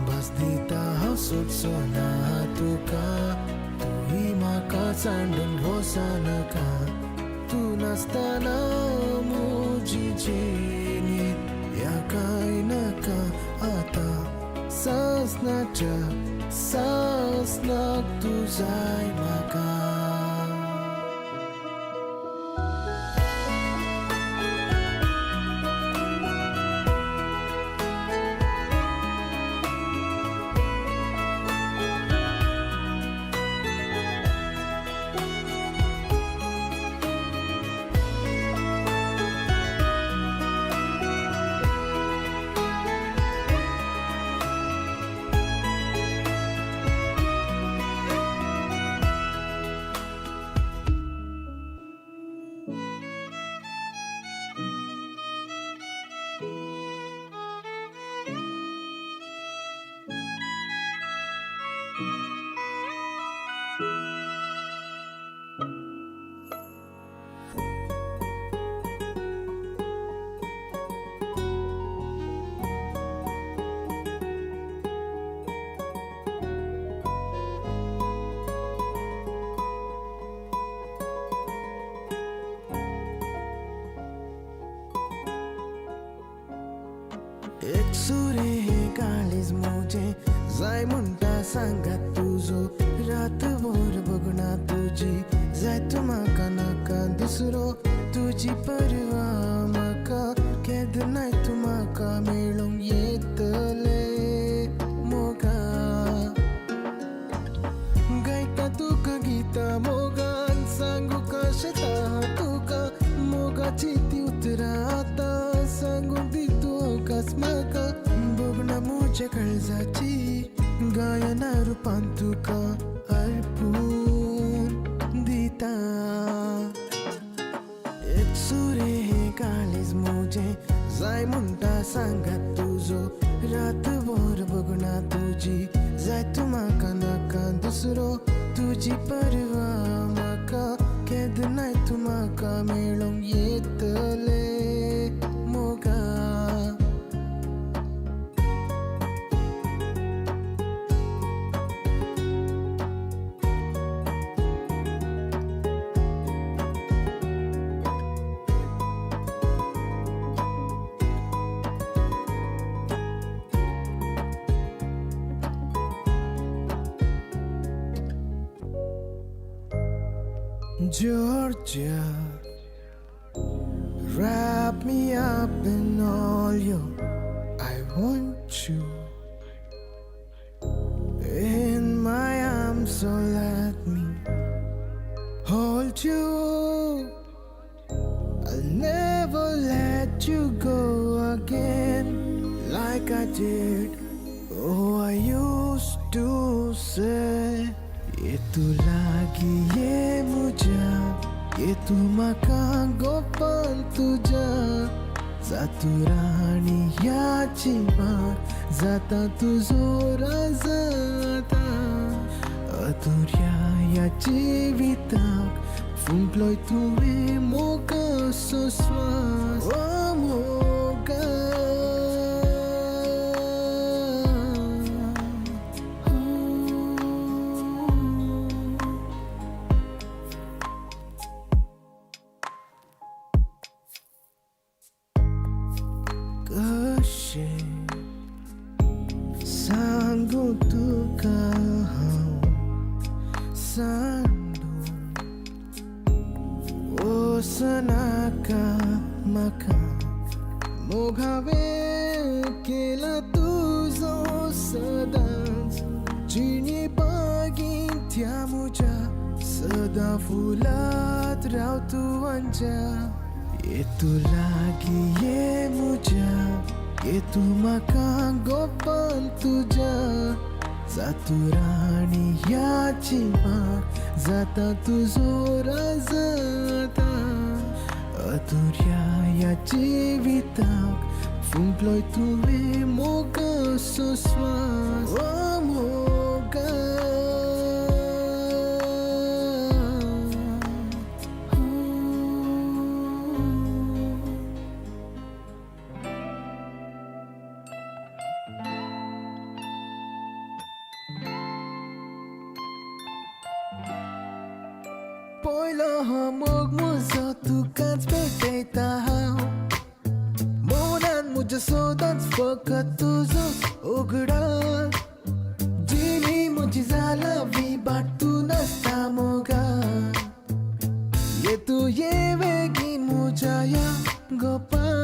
भास दिता हांव सोडचो ना तुका तूंय म्हाका सांडून वचनाका तूं नासतना म्हजी जिणेंत ह्या कांय नाका आतां सासनाच्या सासनाक तूं जाय म्हाका. एक सुरे हे काळीज म्हजें जाय म्हणटा सांगात तुजो रातभर बगना तुजी जाय तूं म्हाका नाका दुसरो तुजी परवा म्हाका केन्नाय तूं म्हाका मेळूंक येतले मोगा गायता तुका गितां मोगान सांगू कशें तुका मोगाची ती उतरां आतां सांगूंक दी तूं अवकाश म्हाका भोगणां म्हज्या काळजाची गायना रुपान तुका अर्पून दिता. एक सुरे हें काळीज म्हजें जाय म्हणटा सांगात तुजो रातभर बगना तुजी जाय तूं म्हाका नाका दुसरो तुजी परवा म्हाका केन्नाय तूं म्हाका मेळूंक येतले मोगा. Georgia, wrap me up in all your, I want you in my arms, so let me hold you. I'll never let you go again like I did. Oh, I used to say, ये तू लागी ये मुझा ये तू म्हाका गोपान तुझ्या जातू राणी ह्या जिवाक जाता तुजो राजाता अधुऱ्या ह्या जिविताक फुंकलोय तुवें मोगाचो स्वास ओ मोगा. कशें सांगू तुका हांव सांडून वचनाका म्हाका मोगावें केला तुजो सदांच जिणे बागीन त्या म्हज्या सदां फुलात राव तूं आमच्या. ये तू लागी ये मुझ्या, ये तू म्हाका गोपान तुज्या. जातू राणी ह्या जिवाक, जाता तुजो राजाता. अधुऱ्या ह्या जिविताक फुंकलोय तुवें मोगाचो स्वास. ओ मोगा. पयलो हो मोग म्हजो तुकाच भेटयता हांव. मनान म्हज्या सदांच फकत तुजोच उगडास. जिणी म्हजी जाला विबाट तूं नासता मोगा. ये तूं ये बेगीन म्हज्या ह्या गोपान.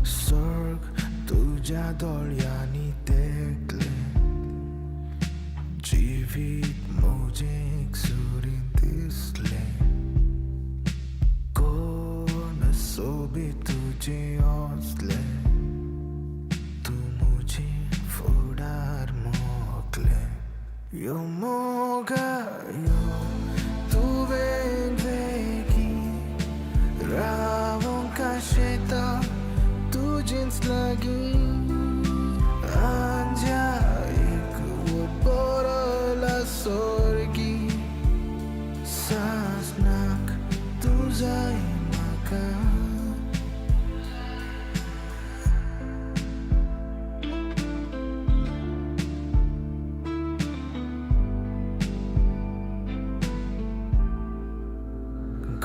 सर्ग तुज्या दोळ्यांनी देखलें, जिवीत म्हजें एकसुरीं दिसलें. कोण सोबीत तुजें असलें, तूं म्हजें फुडार मोखलें. यो मोगा यो तुवें बेगीन रावोंक आशेता तुजेंच लागीं. आंज्या एक बरला सोर्गी, सासनाक तूं जाय म्हाका.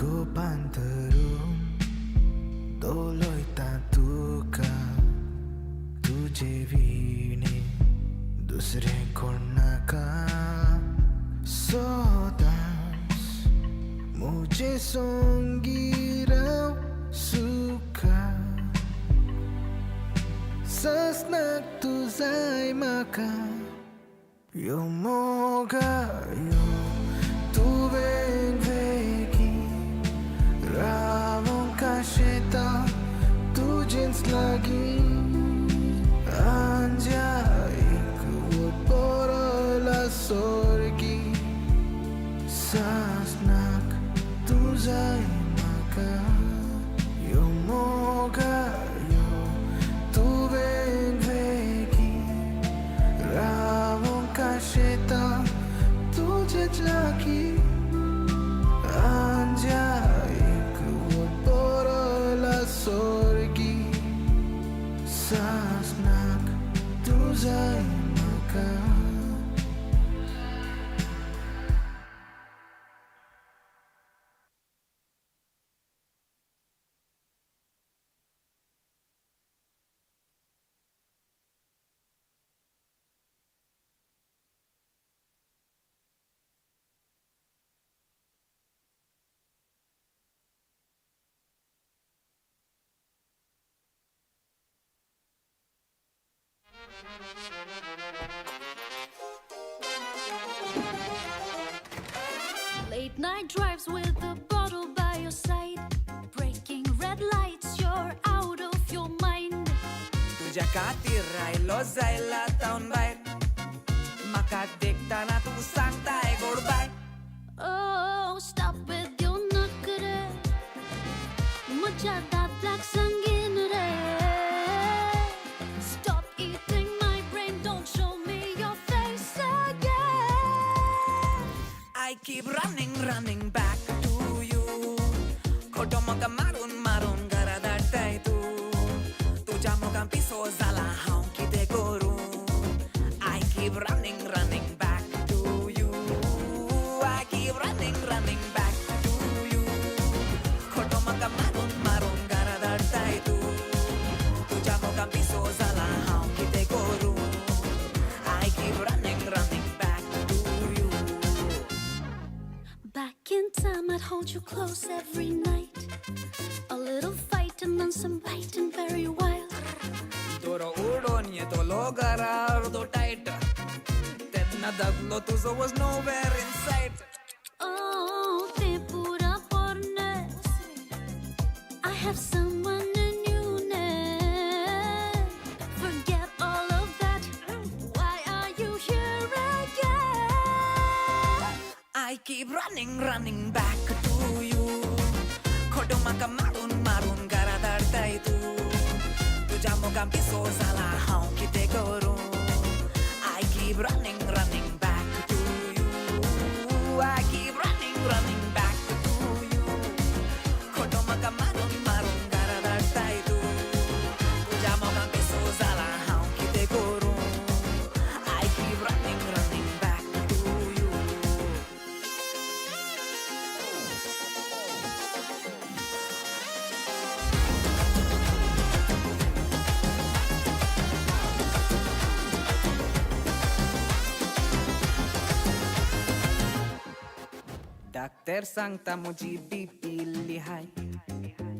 गोपान धरून दवरता तुका, तुजे विणे दुसरें कोण नाका. सदांच म्हजे संगी राव सुखा. सासनाक तूं जाय म्हाका. यो मोगा यो तुवें बेगीन रावोंक आशेता तुजेंच लागीं. आंज्या एक बरला सोर्गी, सासनाक तूं जाय म्हाका. यो मोगा यो तुवें बेगीन रावोंक आशेता तुजेंच लागीं. आंज्या एक बरला सोर्गी, सासनाक तूं जाय म्हाका. Late night drives with a bottle by your side, breaking red lights, you're out of your mind. तुज्या खातीर आयलो जायला तावन भायर, म्हाका देखतना तूं सांगताय गोड बाय. Oh, stop with your नखरे, म्हज्या दादल्याक सांगीन रे. Stop eating my brain, don't show me your face again. I keep running, running back to you. खोटो म्हाका मारून मारून घरा धाडटाय तूं. तुज्या मोगान पिसो जाला हांव कितें करूं. I keep running, running back to you. I keep running, running back to you. खोटो म्हाका मारून मारून घरा धाडटाय तूं. तुज्या मोगान पिसो जाला हांव Back in time, I'd hold you close every night. A little fight and then some biting, very wild. दोरो उडोन येतलो घरा अर्दो टायट तेन्ना दादलो तुजो was nowhere in sight. Oh, te pura porne. I have someone new now. Forget all of that. Why are you here again? I keep running, running back to you. खोटो म्हाका मारून मारून घरा धाडटाय तूं. तुज्या मोगान पिसो जाला हांव कितें करूं. I keep running, running back to you. I keep running, running back to you. खोटो म्हाका मारून मारून घरा धाडटाय तूं. तुज्या मोगान पिसो जाला हांव कितें करूं. I keep running, running back to you. Doctor सांगता म्हजी बीपी इल्ली हाय.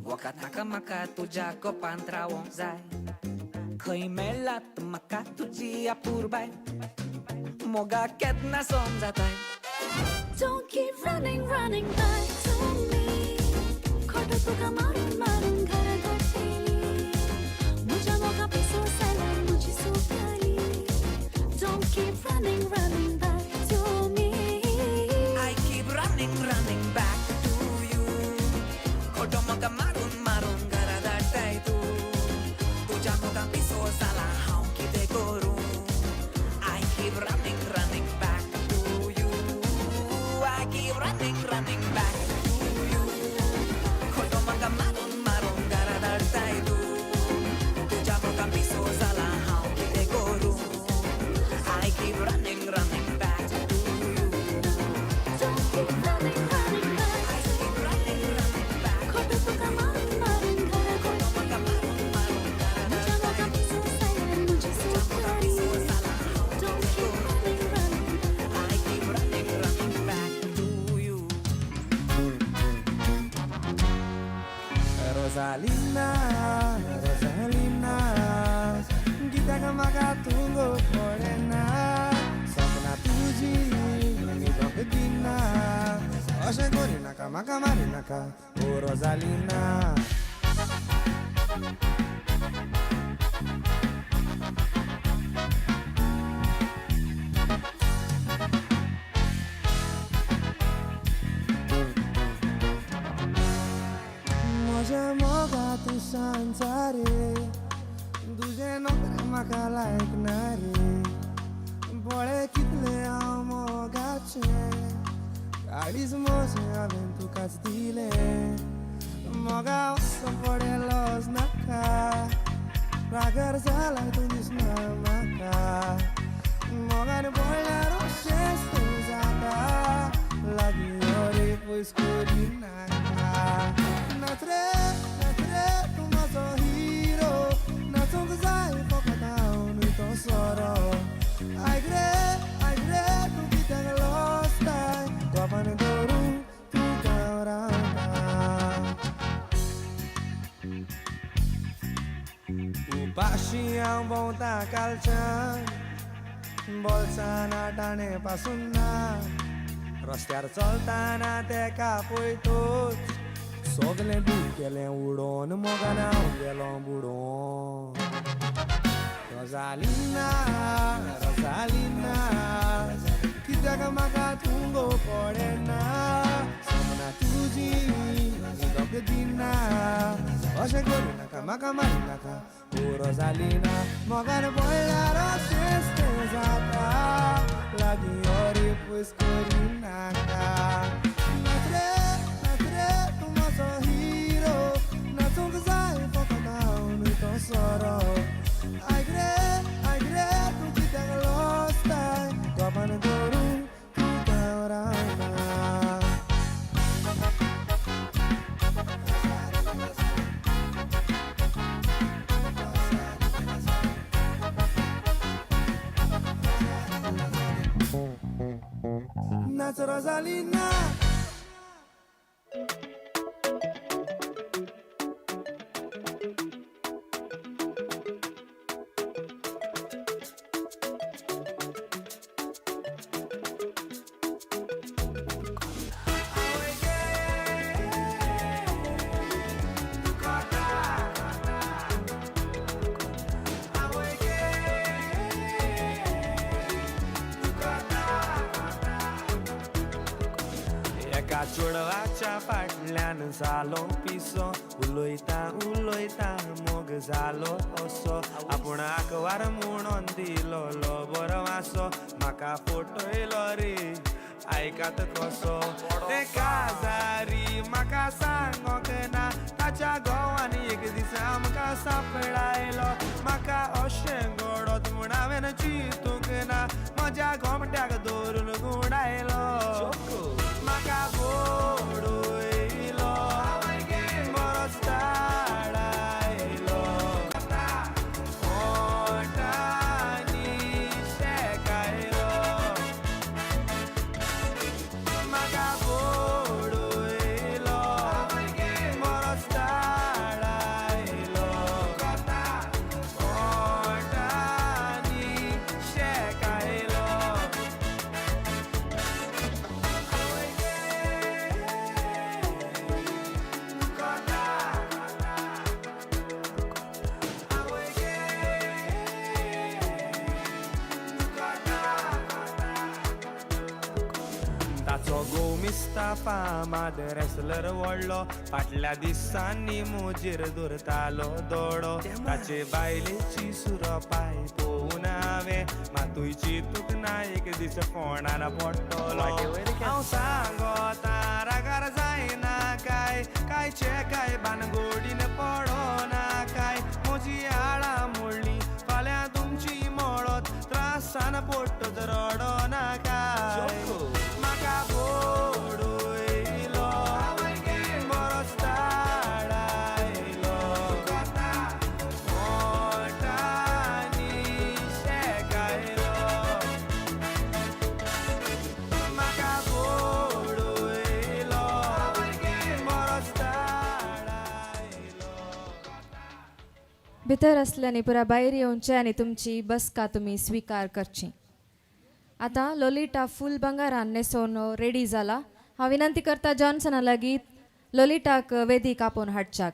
वखद नाका म्हाका तुज्या गोपांत रावोंक जाय. खंय मेळ्ळात म्हाका तुजी अपुरबाय. मोगा केन्ना समजाताय. Don't keep running, running back to me. खोटो तुका मारून मारून घरा धाडटली. म्हज्या मोगा पिसो जाल्यार म्हजी सुकली. Don't keep running, running back to me. I keep running, running back to you. खोटो म्हाका मारून मारून घरा धाडटाय तूं. तुज्या मोगान पिसो जाला हांव कितें करूं. I keep running, running back to you. I keep running, running back to you. खोटो म्हाका मारून मारून घरा धाडटाय तूं. तुज्या मोगान पिसो जाला हांव कितें करूं. I keep running, running back to you. Don't keep running, running back. I keep running, running back. खोटो तुका मारून मारून घरा धाडटली. म्हज्या मोगा पिसो जाल्यार म्हजी सुकली. Don't keep running, running back. I keep running, running back to you. Rosalina, Rosalina, कित्याक म्हाका तूं गो पळयना. सपनां तुजी न्हिदोंक दिना. अशें करिनाका म्हाका मारिनाका ओ रोजालिना. म्हज्या मोगा तूं सांजा रे. तुजें नोकरें म्हाका लायक ना रे. पळय कितलें हांव मोगाचें. काळीज म्हजें हांवें तुकाच दिलें. मोगा वचों फुडें लज नाका. रागार जालाय तूं दिसना म्हाका. मोगान पळल्यार अशेंच तें जाता. लागीं यो रे पयस करिनाका. नाच रे नाच रे तूं म्हजो हिरो. नाचूंक जाय फकत हांव न्हय तो सोरो. आयक रे तूं कित्याक लजताय. गोपान धरून तुका हांव रावता. उपाशी हांव भोंवता कालच्यान. बोल्सान आटाणे पासून ना. रस्त्यार चलतना तेका पळयतूच सगलें दूद गेलें उडोवन मोगान हांव गेलो बुडोवन. रोजालिना, रोजालिना, कित्याक म्हाका तूं गो पळयना. सपनां तुजी न्हिदोंक दिना. अशें करिनाका म्हाका मारिनाका ओ रोजालिना. मोगान पळल्यार अशेंच तें जाता. लागीं यो रे पयस करिनाका. नाच रे तूं म्हजो हिरो. नाचूंक जाय फकत हांव न्हय तो सोरो. आयक रे तूं कित्याक लजताय. गोपान धरून तुका हांव रावता. Nacho Rosalina. एका चेडवाच्या फाटल्यान जालो पिसो, उलयता उलयता मोग जालो असो, आपूण आकवार म्हणून दिलो बरो वासो, म्हाका फटयलो रे आयकात कसो. ते काजारी म्हाका सांगोंक ना, ताच्या घोवान एक दीस आमकां सांपडायलो, म्हाका अशें घडत म्हूण हांवें चिंतूंक ना, म्हज्या गोमट्याक दवरून गुंडायलो. म्हाका बोडयलो बरोच ताडायलो, ओंठांनी शेकायलो. म्हाका बोडयलो बरोच ताडायलो, ओंठांनी शेकायलो. ताचो घोव मिस्ताफा माद रेसलर व्हडलो, फाटल्या दिसांनी म्हजेर दवरतालो दोडो, ताचे बायलेची सुरपाय पळोवन हांवें मातूय चिंतूंक ना एक दीस फोंडान पडटलो. हांव सांगोता रागार जायना काय, कायचे काय बानगोडीन पडोना काय, म्हजी आळां मोडली फाल्यां तुमची मोडत, त्रासान पडटच रडोना काय. म्हाका बोडयलो बरोच ताडायलो, ओंठांनी शेकायलो. म्हाका बोडयलो बरोच ताडायलो. भितर आसल्यानी पुरा भायर येवचें आनी तुमची बसका तुमी स्विकार करची. आतां लोलिटा फूल बंगारान न्हेसोवन रेडी जाला. हांव विनंती करता जॉन्सना लागीं लोलिटाक वेदीक आपोवन हाडच्याक.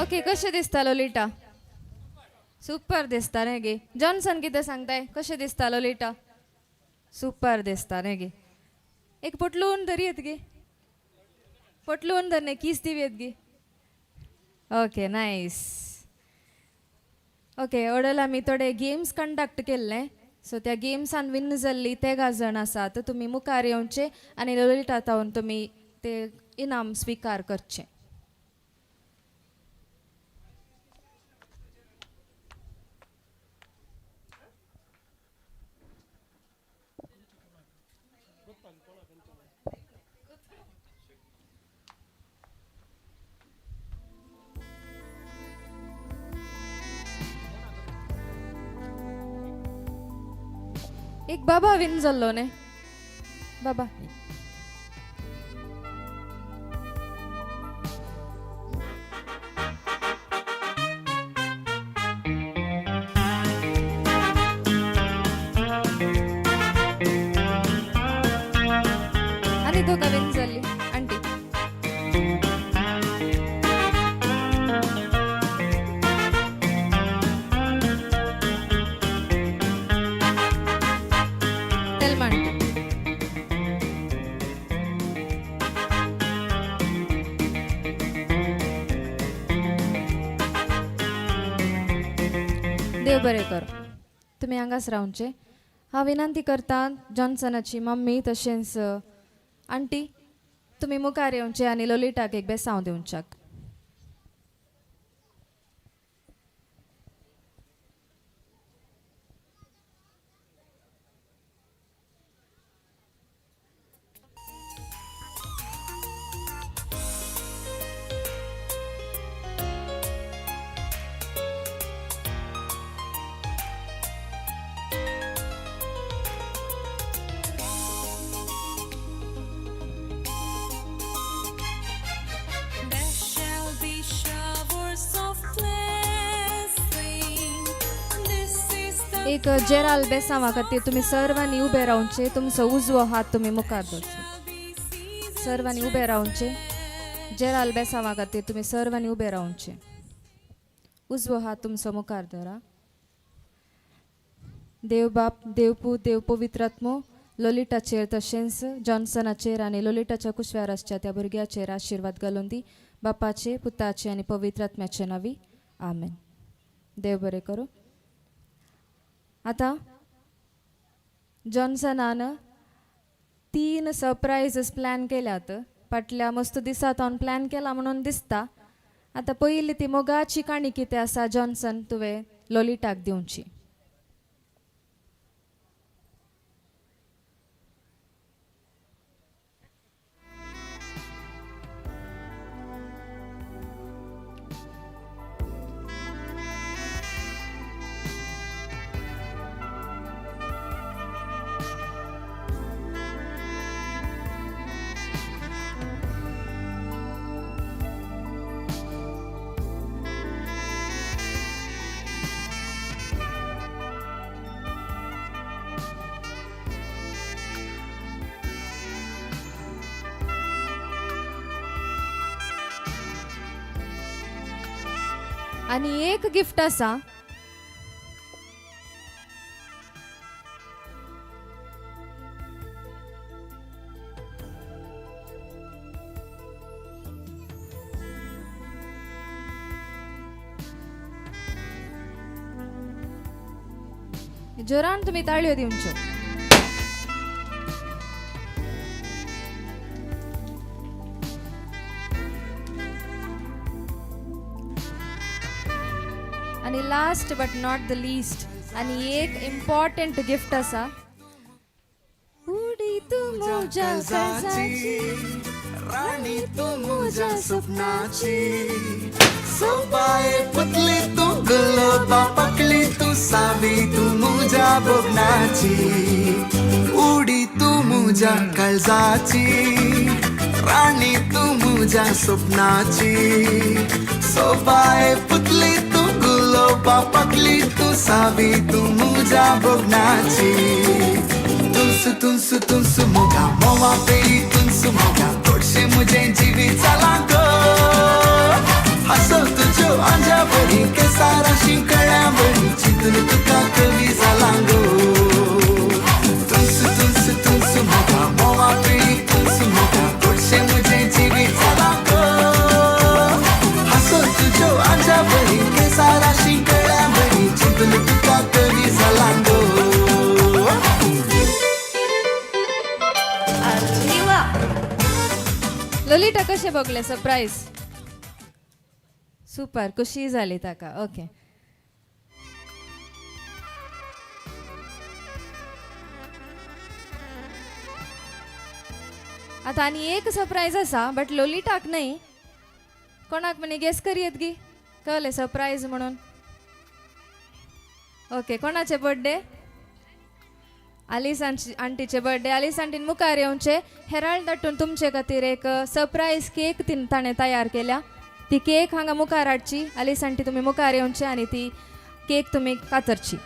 ओके, कशें दिसता लोलिटा? सुपर दिसता न्ही गे. जॉन्सन कितें सांगताय, कशें दिसता लोलिटा? सुपर दिसता न्ही गे. एक पोटलून धरी येत गे, पोटलून धर न्ही कीस दिवी येत गे. Okay nice. ओके, ओडल आमी थोडे गेम्स कंडक्ट केल्ले, सो त्या गेम्सान विन जाल्ली तेगां जाण आसात, तुमी मुखार येवचे आनी लोलिटा तावन तुमी ते इनाम स्विकार करचे. एक बाबा विन जाल्लो न्ही बाबा. आनी तुका विन जाल्ली आंटी. तेलमा आंटी. देव बरें कर, तुमी हांगाच रावचे. हांव विनंती करता जॉन्सनाची मम्मी तशेंच आंटी तुमी मुखार येवचे आनी लोलिटाक एक बेसांव दिवच्याक. एक जेराल बेसांवा खातीर तुमी सर्वांनी उबे रावचे, तुमचो उजवो हात तुमी मुखार दवरचो. सर्वांनी उबे रावचे, जेराल बेसांवा खातीर तुमी सर्वांनी उबे रावचे, उजवो हात तुमचो मुखार दवरा. देव बाप, देव पूत, देव पवित्र आत्मो लोलिटाचेर तशेंच जॉन्सनाचेर आनी लोलिटाच्या कुशव्यार आसच्या त्या भुरग्याचेर आशिर्वाद घालून दी. बापाचे, पुताचे आनी पवित्र आत्म्याचे नांवी, आमेन. देव बरें करूं. आतां जॉन्सनान 3 सरप्रायजीस प्लॅन केल्यात. फाटल्या मस्त दिसांत हांवें प्लॅन केला म्हणून दिसता. आतां पयली ती मोगाची काणी कितें आसा जॉन्सन तुवें लोलिटाक दिवची. आनी एक गिफ्ट आसा, जोरान तुमी ताळयो दिवच्यो. आनी last but not the least आनी एक इम्पॉर्टंट गिफ्ट आसा. उडी तूं म्हज्या काळजाची, राणी तूं म्हज्या सपनाची, सोबाय पुतली तूं गुलोबा पकली तूं सावी तूं म्हज्या भोगणाची, उडी तूं म्हज्या काळजाची, राणी तूं म्हज्या सपनाची, सोबाय पुतली तूं गुलोबा पकली तूं सावी तूं म्हज्या भोगणाची. तुमसु तुमसु तुमसु मोगा मोवा पेळी तुमसु मोगा गोडशें म्हजें जिवीत जालां गो, हांसो तुज्यो आंज्या बरी केसाराशी कळ्या बरी चिंतून तुका कवी जालां गो. तुमसु तुमसु तुमसु मोगा मोवा पेळी तुमसु मोगा गोडशें म्हजें जिवीत जालां गो, हांसो तुज्यो आंज्या बरी केसाराशी कळ्या बरी चिंतून तुका कवी जालां गो. लोलिटा कशें भोगलें सरप्रायज? सुपर, खुशी जाली ताका. ओके, आतां आनी एक सरप्रायज आसा बट लोलिटाक न्हय, कोणाक म्हणी गेस करयेत गी कळ्ळें सरप्रायज म्हणून. ओके, कोणाचे बर्थडे? आलिस आंटीचे बर्थडे. आलिस आंटीन मुखार येवचे. हेराल्ड दाटून तुमचे खातीर एक सरप्रायज केक ताणें तयार केल्या. ती केक हांगा मुखार हाडची. आलिस आंटी तुमी मुखार येवचे आनी ती केक तुमी कातरची.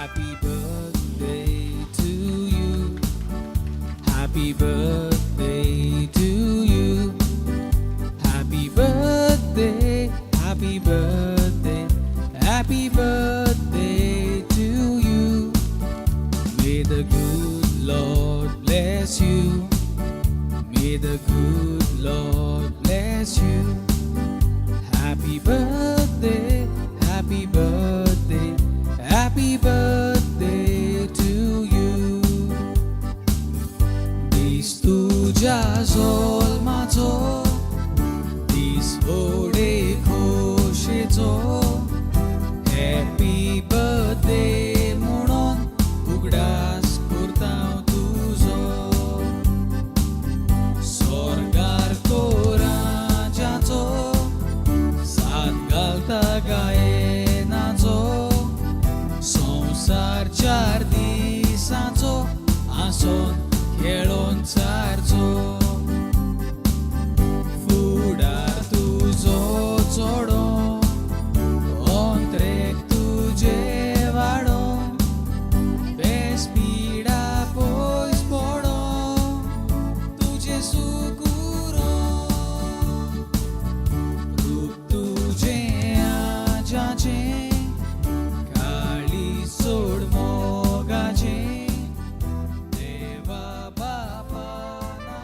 Happy birthday to you. Happy birthday to you. Happy birthday, happy birthday, happy birthday to you. May the good Lord bless you. May the good Lord bless you. Happy birthday, happy birthday, happy birthday to you. दीस तुज्या जल्माचो दीस व्हडे खोशेचो happy birthday म्हणून उगडास करता हांव तुजो स्वर्गार कोराजाचो साथ घालता गायनाचो संवसार चार दिसांचो आसोन खेळोन सारचो फुडार तुजो चोडो ओंत्रेक तुजे वाडो बेस पिडा पयस पडो तुजें सुकुरो रूप तुजें आजाचें काळी सोड मोगाचें देवा बापा ना.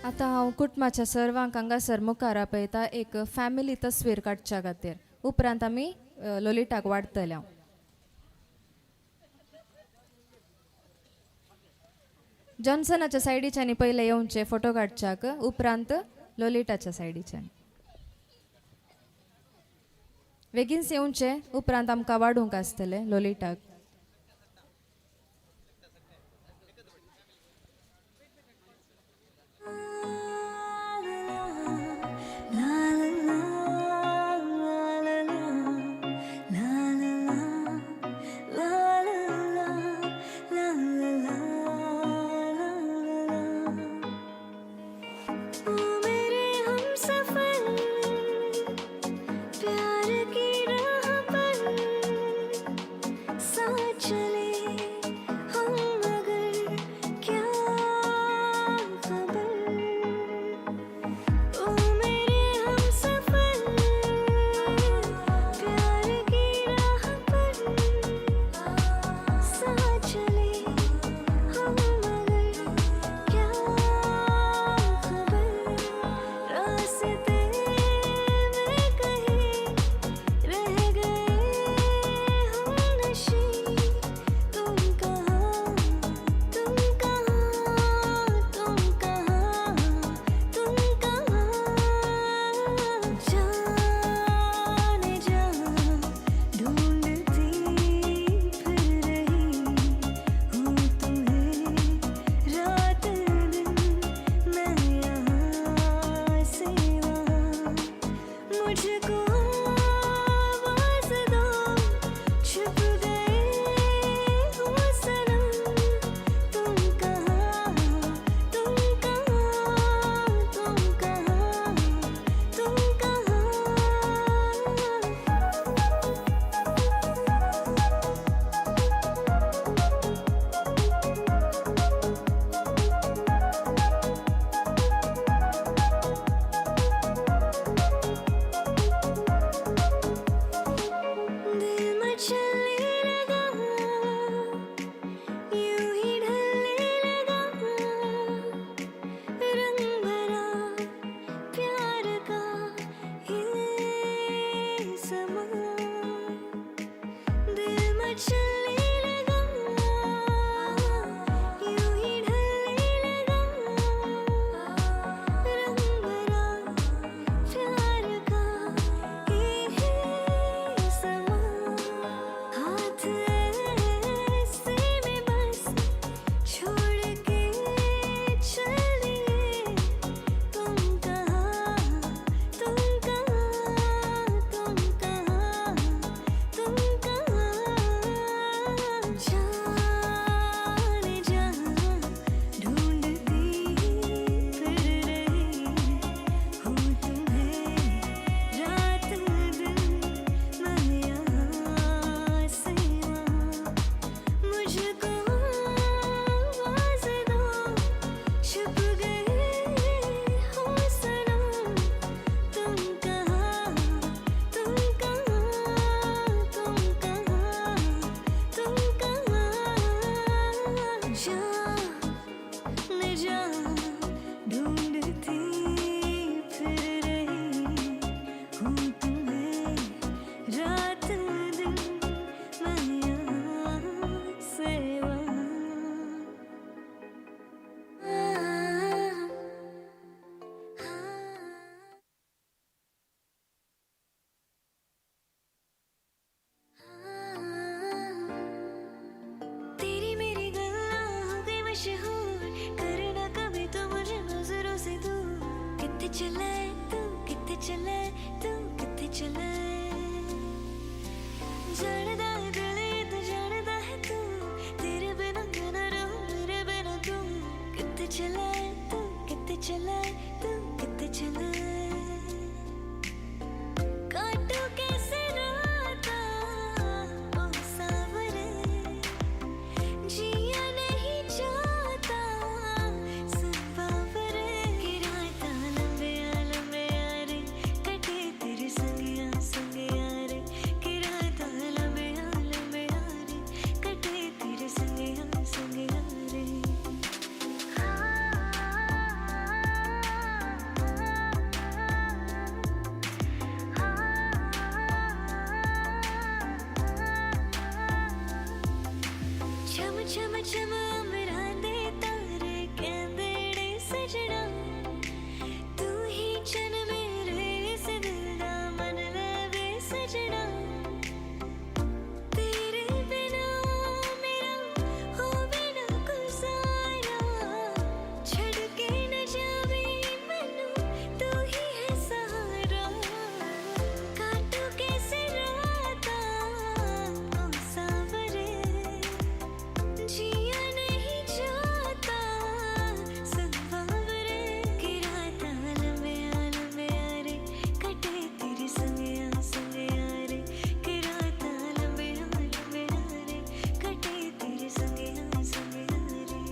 आतां हांव कुटुंबाच्या सर्वांक हांगासर मुखार आपयता एक फॅमिली तस्वीर काडच्या खातीर. उपरांत आमी लोलिटाक वाडटले. जॉन्सनाच्या सायडीच्यानी पयले येवचे फोटो काडच्याक, उपरांत लोलिटाच्या सायडीच्यानी. बेगीनच येवचे, उपरांत आमकां वाडूंक आसतले लोलिटाक. तू मेरे हमसफर, प्यार की राह पर। चला तू किथे चला तू किथे चला। जानदा है दिल ये तो जानदा है तू, तेरे बिना मैं ना रहूं मेरे बिना तू। किथे चला तू किथे चला तू किथे चला। काटू कैसे राता ओ सांवरे, जिया नहीं जाता सुन बावरे। कि राता लंबे लंबे रे कटे तेरे संगिया संगिया रे। कि राता लंबे लंबे रे कटे तेरे संगिया संगिया रे। छम छम छम अमरां दे तारे कहंदे ने सजना, तू ही चन मेरे इस दिल दा मन लवे सजना। तेरे बिना मेरा होवे ना गुजारा, छड़ के न जावे मैनू तू ही है सहारा। काटू कैसे राता ओ सांवरे, जिया नहीं जाता सुन बावरे। कि राता लंबे लंबे रे कटे तेरे संगिया संगिया रे। कि राता लंबे लंबे रे कटे तेरे संगिया संगिया रे।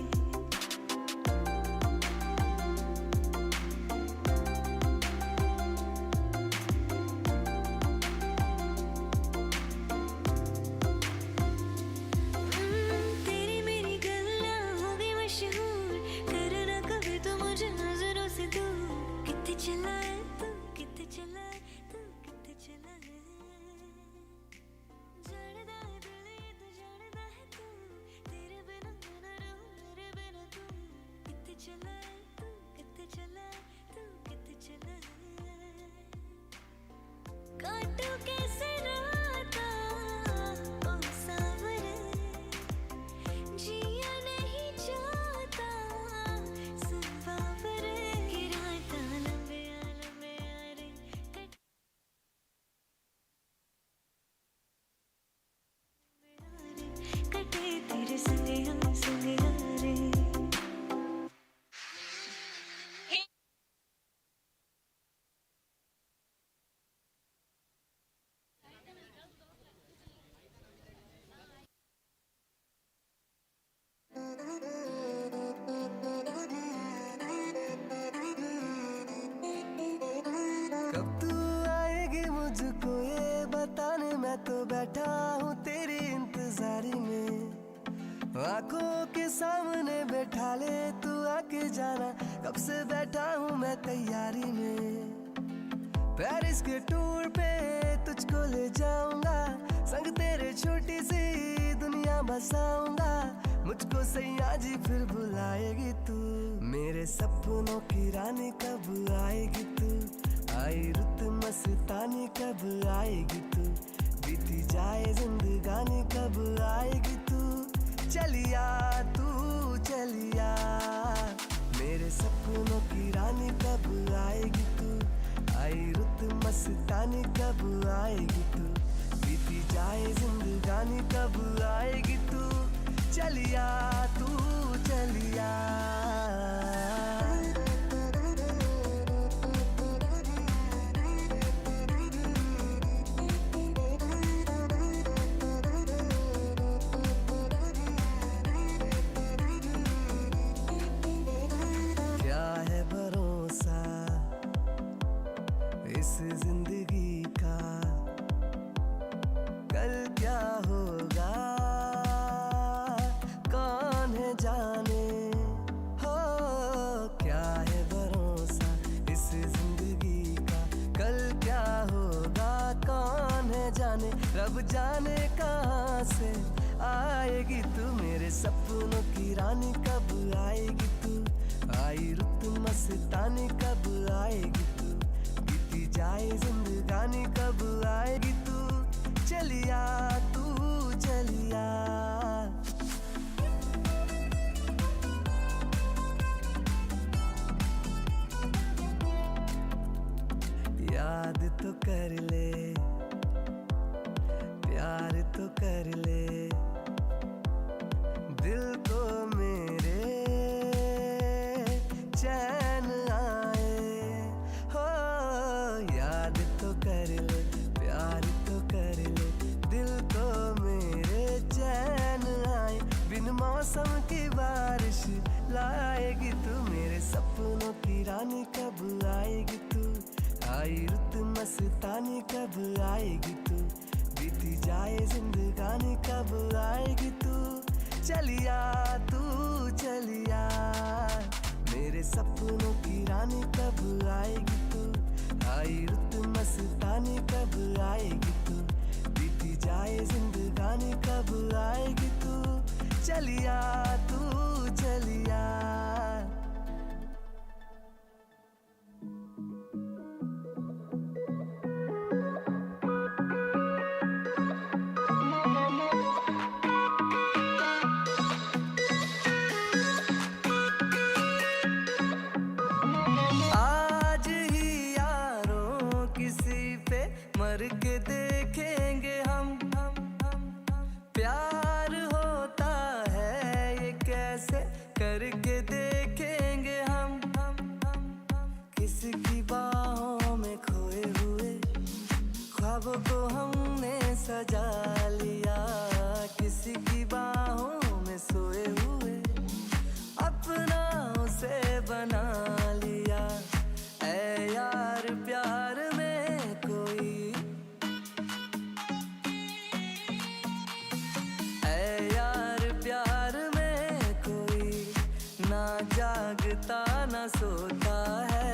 तेरी मेरी गल्ला हो गई मशहूर, करना कभी तू मुझे नजरों से दूर। किथे चला तू किथे चला तू किथे चला। जानदा है दिल ये तो जानदा है तू, तेरे बिना मैं ना रहूं मेरे बिना तू। किथे चला तू किथे चला तू किथे चला। काटू कैसे राता ओ सांवरे, जिया नहीं जाता सुन बावरे। कि राता लंबे लंबे रे कटे तेरे संगिया संगिया रे। कब तू आएगी मुझको ये बताने, मैं तो बैठा हूँ तेरी इंतजारी में। आंखों के सामने बैठा ले तू आके जाना, कब से बैठा हूँ मैं तैयारी में। पेरिस के टूर पे तुझको ले जाऊंगा, संग तेरे छोटी सी दुनिया बसाऊंगा। मुझको सैया जी फिर बुलाएगी तू, मेरे सपनों की रानी कब आएगी तू। आई रुत मस्तानी कब आएगी तू, बीती जाए जिंदगानी कब आएगी तू। चलिया तू चलिया, मेरे सपनों की रानी कब आएगी तू। आई रुत मस्तानी कब आएगी तू, बीती जाए जिंदगानी कब आएगी तू। चलिया तू चलिया। क्या है भरोसा इस जिंदगी का, कल क्या होगा कौन है जाने। हो क्या है भरोसा इस जिंदगी का, कल क्या होगा कौन है जाने। रब जाने कहाँ से आएगी तू, मेरे सपनों की रानी कब आएगी तू। आई रुत मस्तानी कब आएगी तू, बीती जाए जिंदगानी कब आएगी तू। चलिया तू चलिया। याद तो कर ले, प्यार तो कर ले। दिल को मेरे चैन आए हो, याद तो कर ले, प्यार तो कर ले। दिल को मेरे चैन आए, बिन मौसम की बारिश लाएगी तू। मेरे सपनों की रानी कब आएगी तू, आई रुत मस्तानी कब आएगी तू, बीती जाए जिंदगानी कब आएगी तू। चलिया तू चलिया, मेरे सपनों की रानी कब आएगी तू, आई रुत मस्तानी कब आएगी तू, बीती जाए जिंदगानी कब आएगी तू। चलिया तू चलिया। आज ही यारों किसी पे मर के देखेंगे हम, प्यार होता है ये कैसे करके देखेंगे हम। किसकी बाहों में खोए हुए ख्वाबों को हमने सजा लिया, किसी की बाहों में सोए हुए अपना उसे बना लिया। ऐ यार प्यार में कोई, ऐ यार प्यार में कोई ना जागता ना सोता है।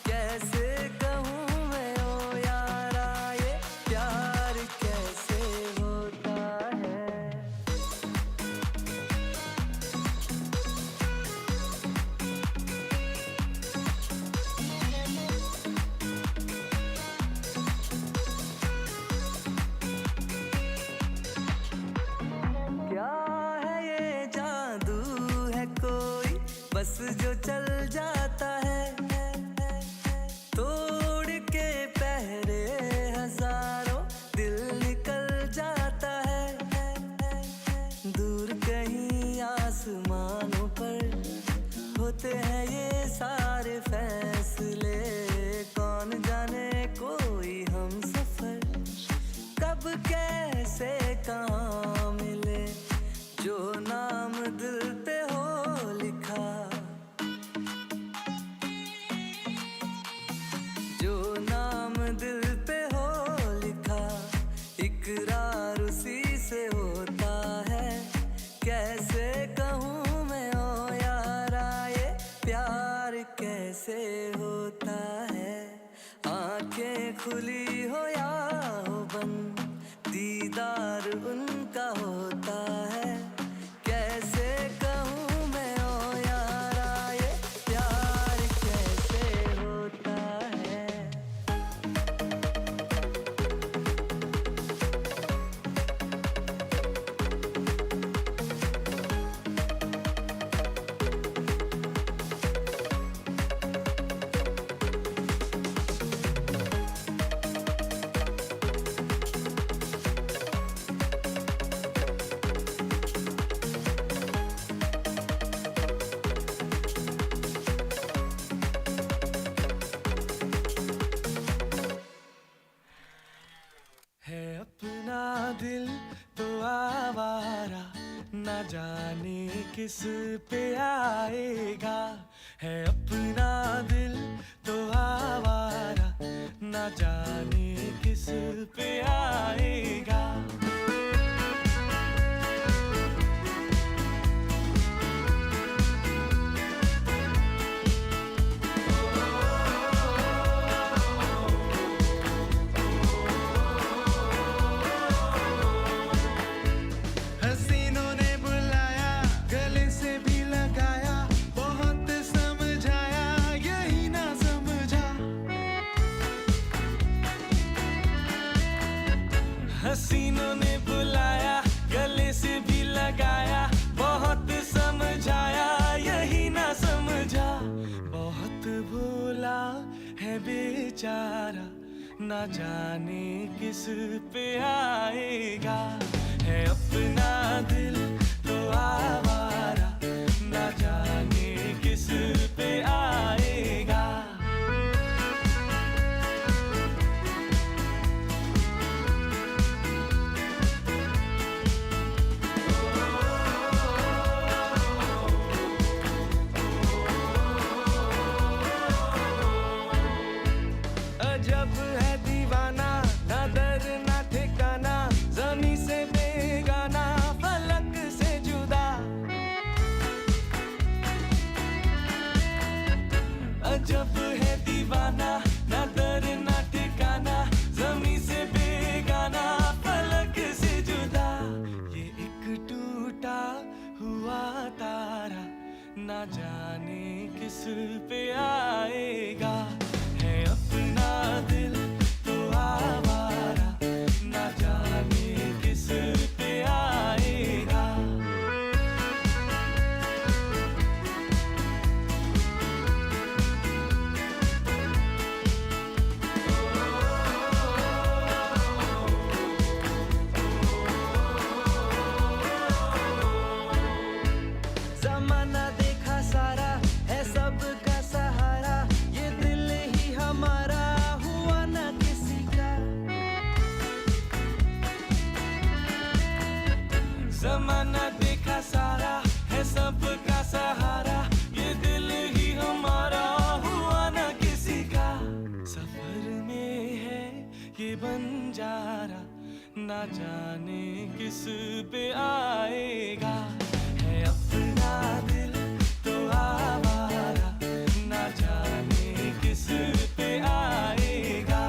कैसे कहूँ मैं ओ यारा ये प्यार कैसे होता है। क्या है ये जादू है कोई बस जो चल जाता है, तोड़ के पहरे हजारों दिल निकल जाता है। दूर कहीं आसमानों पर होते हैं ये सारे फैसले, कौन जाने कोई हम सफर कब कैसे कहाँ मिले। जो नाम दिल पे हो लिखा, जो नाम दिल पे हो लिखा, इकरार उसी से होता है। कैसे कहूँ मैं ओ यारा ये प्यार कैसे होता है। आंखें खुली हो या हो बंद, दीदार उनका होता है। कैसे कहूँ मैं ओ यारा ये प्यार कैसे होता है। है अपना दिल तो आवारा, ना जाने किस पे आएगा। है अपना दिल तो आवारा, ना जाने किस पे आएगा। हसीनों ने बुलाया, गले से भी लगाया, बहुत समझाया यही ना समझा। हसीनों ने बुलाया, गले से भी लगाया, बहुत समझाया यही ना समझा। बहुत भोला है बेचारा, ना जाने किस पे आएगा। है अपना दिल तो आवारा, ना जाने किस पे आएगा। अजब है दीवाना, ना दर ना ठिकाना, जमी से बेगाना, फलक से जुदा। अजब है दीवाना, ना दर ना ठिकाना, जमी से बेगाना, फलक से जुदा। ये एक टूटा हुआ तारा, ना जाने किस पे आएगा। है अपना दिल तो आवारा, ना जाने किस पे आएगा। जमाना देखा सारा, है सबका सहारा, ये दिल ही हमारा हुआ ना किसी का। जमाना देखा सारा, है सबका सहारा, ये दिल ही हमारा हुआ ना किसी का। सफर में है ये बंजारा, ना जाने किस पे आएगा। है अपना दिल तो आवारा, ना जाने किस पे आएगा।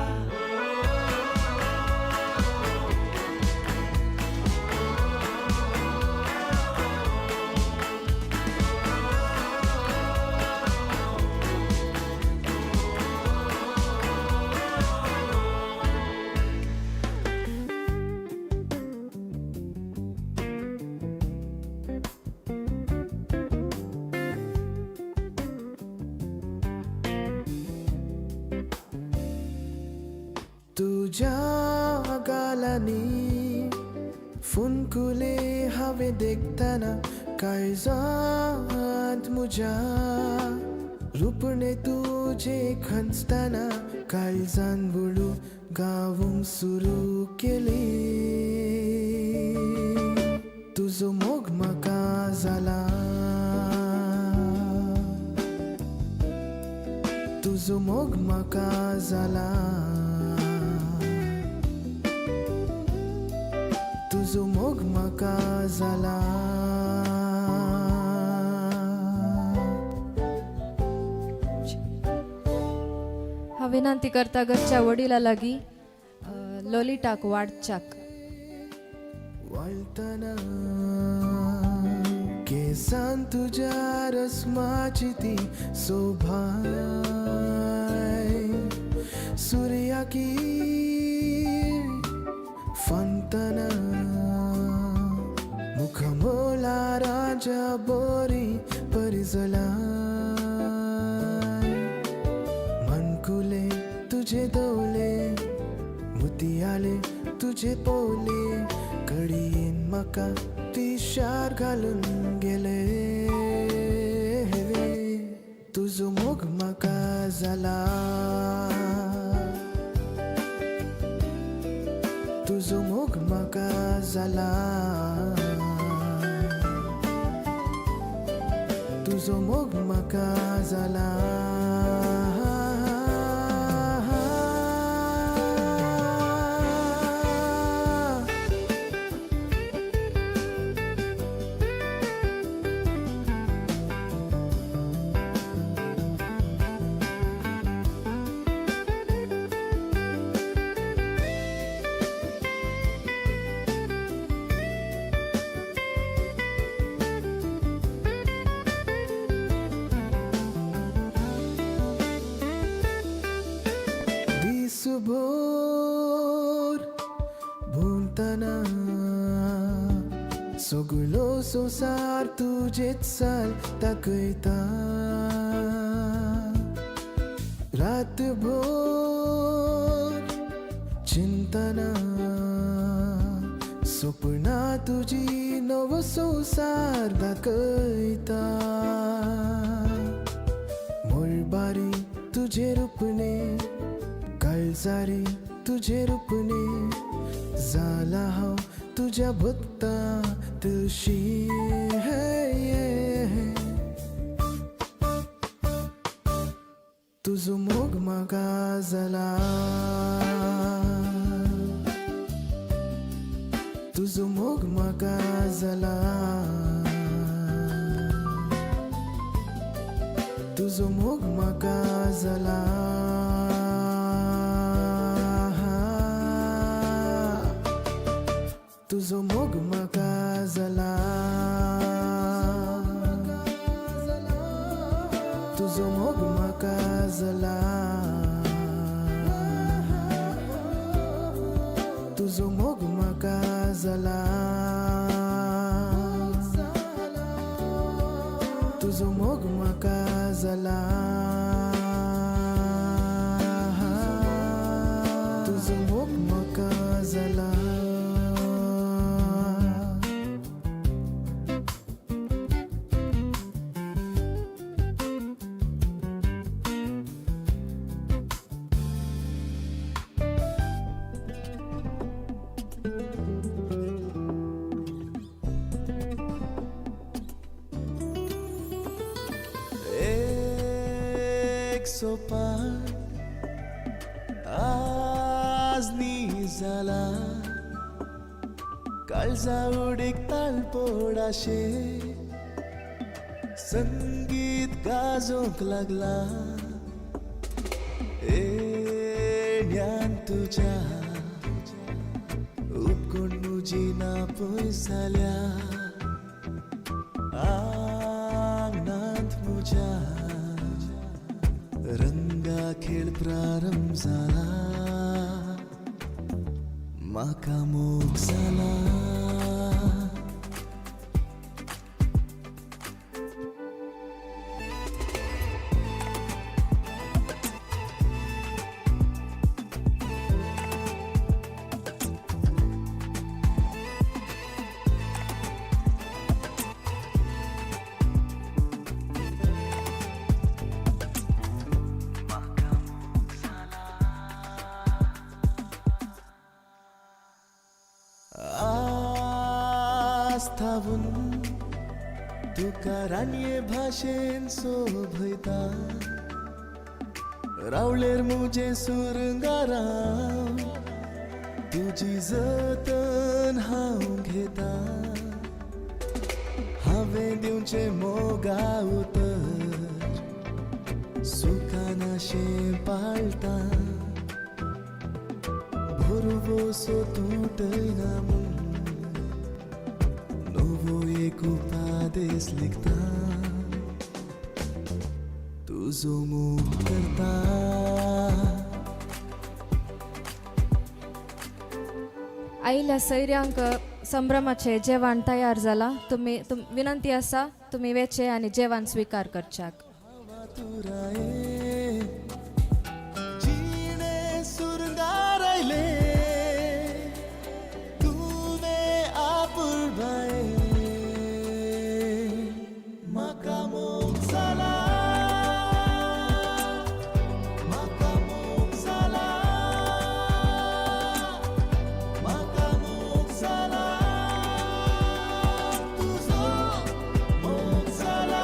तुझ्या गालांनी फुनकुले हांवें देखतना, काळजांत म्हज्या रुपणें तुजें खंचतना, काळजान वळू गावूंक सुरू केली। तुजो मोग म्हाका जाला, तुजो मोग म्हाका जाला, तुजो मोग म्हाका जाला। हा विनंती करता घरच्या वडिला लागी लोलिटाक वाडच्याक। वळटना केसान तुज्या रस्माची ती सोभाय, सुर्याकी फंतना, मुखमोला राजा बोरी परिजलाय, मनकुले तुझे दोले, मुतियाले तुझे पोले, घडयेन म्हाका ती शार घालून गेले। तुजो मोग म्हाका जाला, तुजो मोग म्हाका जाला, तुजो मोग म्हाका जाला। दिसभर भोंवतना सगळो संवसार तुजेच साल दाखयता, रातभर चिंतना सपना तुजी नवो संवसार दाखयता मुळबारी तुजे रुपणे काळजारी तुजे रुपणे जाला हांव तुज्या भक्ता तुशी तुजो मोग म्हाका जाला तुजो मोग म्हाका जाला तुजो मोग म्हाका जाला तुजो मोग म्हाका जाला तुजो मोग म्हाका जाला तुजो मोग म्हाका जाला तुजो मोग म्हाका जाला तुजो मोग म्हाका जाला. एक सोपान आज नी जाला काळजा उडीक ताळपोडाशे संगीत गाजोवंक लागला ज्ञान तुज्या उपकोण म्हजी ना पयस जाल्या आंगणांत म्हज्या रंगा खेळ प्रारंभ जाला म्हाका मोग जाला. आस्थावून तुका राणये भाशेन सोभयता रावळेर मुजे सुरंगारा तुजी जतन हांव घेता हांवें दिवचें मोगा उतर सुखानाशें पाळटा भरवसो तुटयना म्हूण नवो एक उपादेस लिखता तुजो मोग करता. आयिल्ल्या सैऱ्यांक संभ्रमाचें जेवण तयार जालां. तुमी विनंती आसा तुमी वेचे आनी जेवण स्विकार करच्याक. जिणे सुरंगार आयले तुवें आपुलबाये म्हाका मोग जाला म्हाका मोग जाला म्हाका मोग जाला तुजो मोग जाला.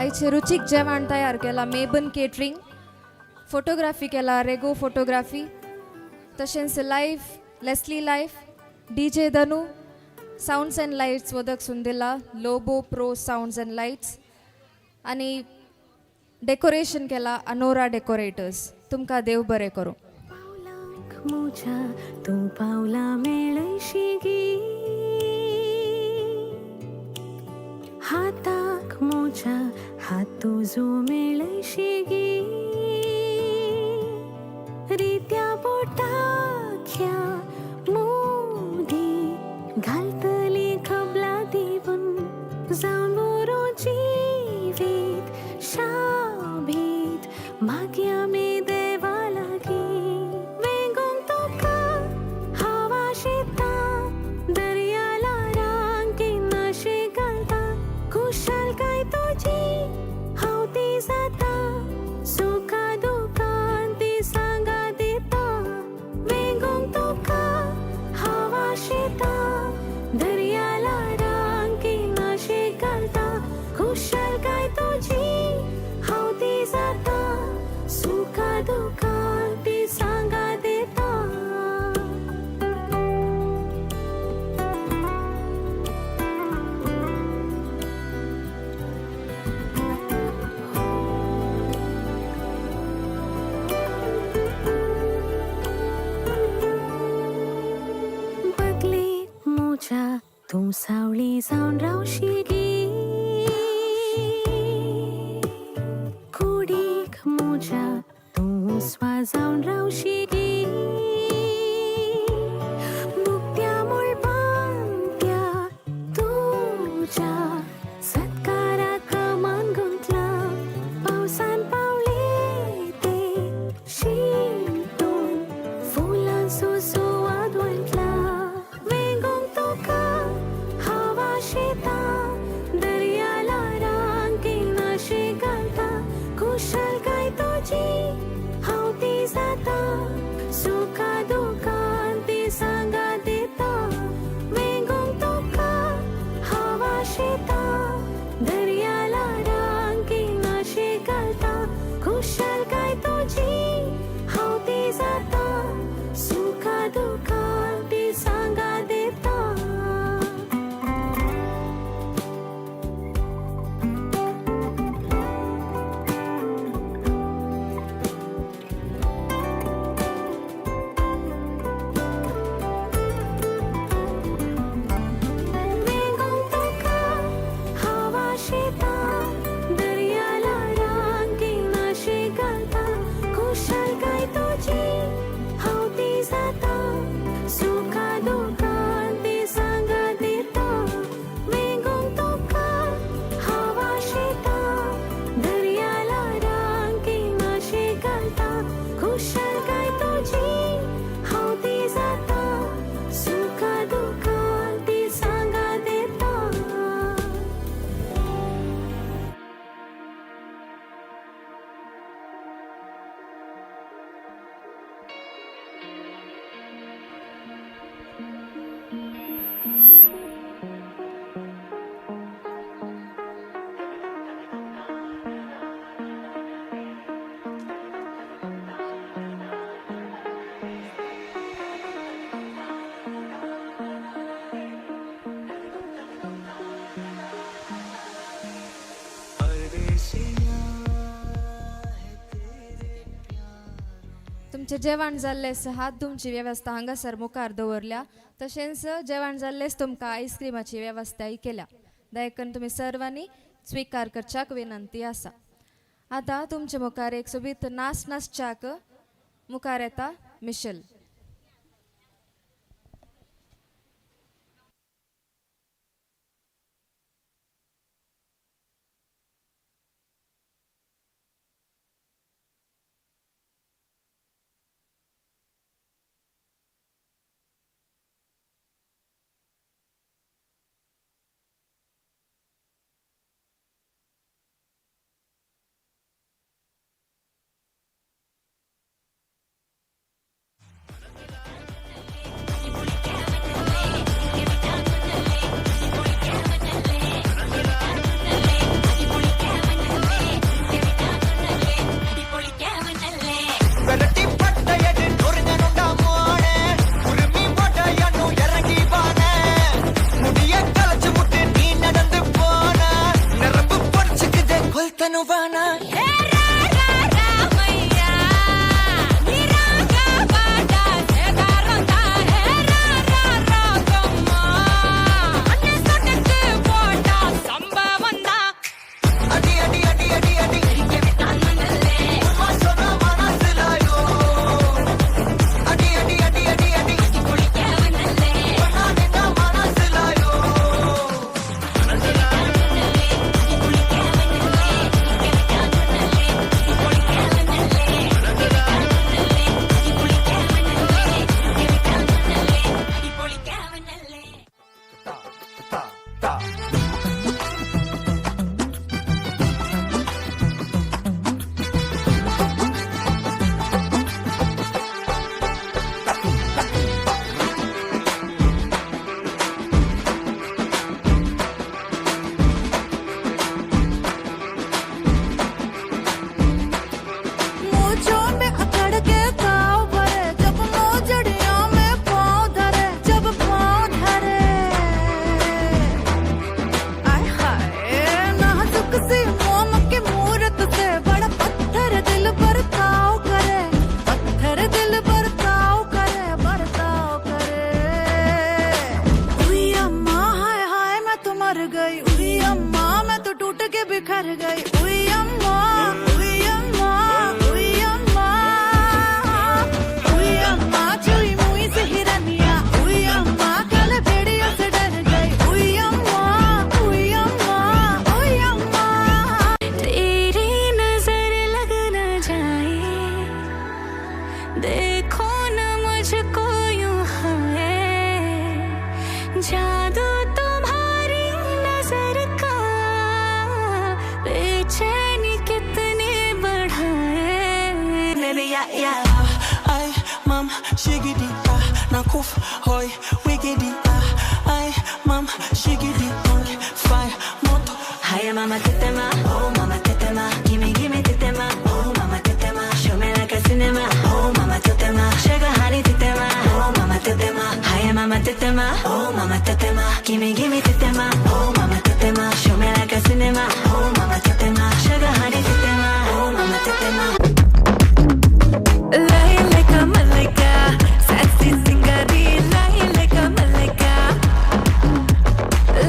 आयचे रुचीक जेवण तयार केला मेबन केटरिंग, फोटोग्राफी केला रेगो फोटोग्राफी, तशेंच live Leslie life, DJ Dhanu, sounds and lights वदक दिला Lobo pro sounds and lights आनी डेकोरेशन केला अनोरा डेकोरेटर्स. तुमकां देव बरें करूं. मुझा तूं पावला मेळयशी गी, हाताक मुझा हात तुजो मेळयशी गी, रित्या बोटाख्या मोदी घालतली खबला दिवन जावन बरो जिवीत शाबीत मागीर आमी देवा लागीं. वेंगोंक तुका हांव आशेता, दर्या ल्हारांक नाशे घालता, खुशालकाय तुजी हांव ती जाता, सुखा दुखान ती सांगा दिता. वेंगोंक तुका हांव आशेता, दर्या ल्हारांक नाशे घालता, खुशालकाय तुजी हांव ती जाता, सुखा दुखान ती सांगा दिता. बगलेक मुझ्या तूं सावळी जावन रावशी गी, कुडीक मुझ्या तूं स्वा जावन रावशी गी, मुक्त्या मुळबांत्या तुज्या सत्काराक मान गुंतला, पावसान पावले ते शिंटून फुलांचो सुवाद वंटला. वेंगोंक तुका हांव आशेता, दर्या ल्हारांक नाशे घालता, खुशालकाय तुजी हांव ती जाता, सुखा दुखान ती सांगा दिता. वेंगोंक तुका हांव आशेता, दर्या ल्हारांक नाशे घालता, खुशालकाय तुजी हांव ती जाता, सुखा दुखान ती सांगा दिता. वेंगोंक तुका हांव आशेता, दर्या ल्हारांक नाशे घालता, खुशालकाय तुजी हांव ती जाता, सुखा दुखान ती सांगा दिता. वेंगोंक तुका हांव आशेता, दर्या ल्हारांक नाशे घालता, खुशालकाय तुजी हांव ती जाता, सुखा दुखान ती सांगा दिता. तुमचें जेवण जाल्लें हात धुवची वेवस्था हांगासर मुखार दवरल्या, तशेंच जेवण जाल्लेंच तुमकां आयस्क्रिमाची वेवस्थाय केल्या. दयाकरून तुमी सर्वांनी स्विकार करच्याक विनंती आसा. आतां तुमचे मुखार एक सोबीत नाच नाचच्याक मुखार येता मिशेल. गई। उई अम्मा मैं तो टूट के बिखर गई। उई अम्मा, उई अम्मा, उई अम्मा, उई अम्मा चुई मुई से हिरनिया। उई अम्मा काले भेड़ियों से डर गई। उई अम्मा, उई अम्मा, उई अम्मा। तेरी नजर लग न जाए, देखो न मुझको यूं हाय, जादू तुम्हारी नजर का बेचैनी कितने बढ़ाए। या I mam shigidi ah na kuf hoy wigidi ah I mam shigidi on fire moto. Hi mama tetema, oh mama tetema, gimme gimme tetema, oh mama tetema, show me like a cinema, oh mama tetema, sugar honey tetema, oh mama tetema, hi mama tetema, oh mama tetema, gimme gimme tetema, oh mama tetema, show me like a cinema, oh mama tetema, sugar honey tetema, oh mama tetema. Like a malaika, sexy singari, like a malaika,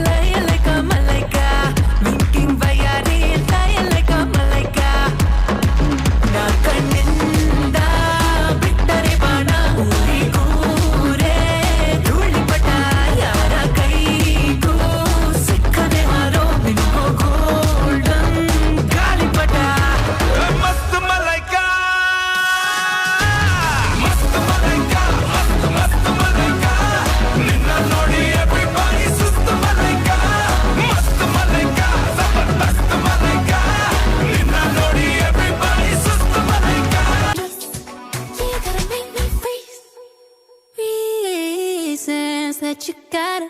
like a malaika, winking bayari, like a malaika. Na kanninda bittare baana, ಊರಿಗೂರೇ ಧೂಳಿಪಟ, ಯಾರ ಕೈಗೂ ಸಿಕ್ಕದೆ ಹಾರೋ ನಿನಗೂ golden ಗಾಳಿಪಟ. ಮಸ್ತ್ ಮಲೈಕಾ, ಮಸ್ತ್ ಮಲೈಕಾ, ಮಸ್ತ್ ಮಸ್ತ್ ಮಲೈಕಾ, ನಿನ್ನ ನೋಡಿ ಎವ್ರಿಬಾಡಿ ಸುಸ್ತು ಮಲೈಕಾ, ಮಸ್ತ್ ಮಲೈಕಾ, ಜಬರ್ದಸ್ತ್ ಮಲೈಕಾ, ನಿನ್ನ ನೋಡಿ ಎವ್ರಿಬಾಡಿ ಸುಸ್ತು Malaika. You gotta make me freeze. Reasons that you gotta.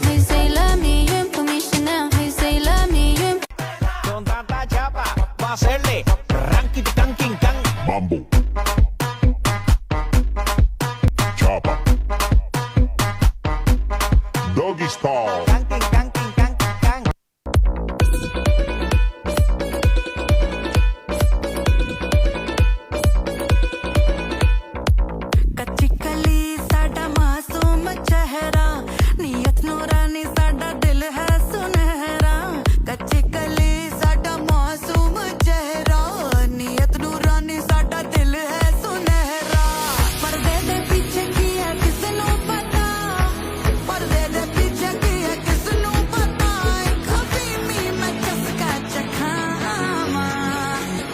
You say love me, you ain't put me Chanel. You say love me, you ain't. Con tanta chapa, va a hacerle ranking, tanking, can. Mambo. Chapa. Doggy style. ਕੱਚੀ ਕਲੀ ਸਾਡਾ ਮਾਸੂਮ ਚਿਹਰਾ, ਨੀਅਤ ਨੂਰਾਨੀ ਸਾਡਾ ਦਿਲ ਹੈ ਸੁਨਹਿਰਾ। ਕੱਚੀ ਕਲੀ ਸਾਡਾ ਮਾਸੂਮ ਚਿਹਰਾ, ਨੀਅਤ ਨੂਰਾਨੀ ਸਾਡਾ ਦਿਲ ਹੈ ਸੁਨਹਿਰਾ। ਪਰਦੇ ਦੇ ਪਿੱਛੇ ਕੀ ਹੈ ਕਿਸ ਨੂੰ ਪਤਾ, ਪਰਦੇ ਦੇ ਪਿੱਛੇ ਕੀ ਹੈ ਕਿਸ ਨੂੰ ਪਤਾ। ਇੱਕ ਅਫੀਮੀ ਮੈਂ ਚਸਕਾ ਚਖਾਵਾਂ,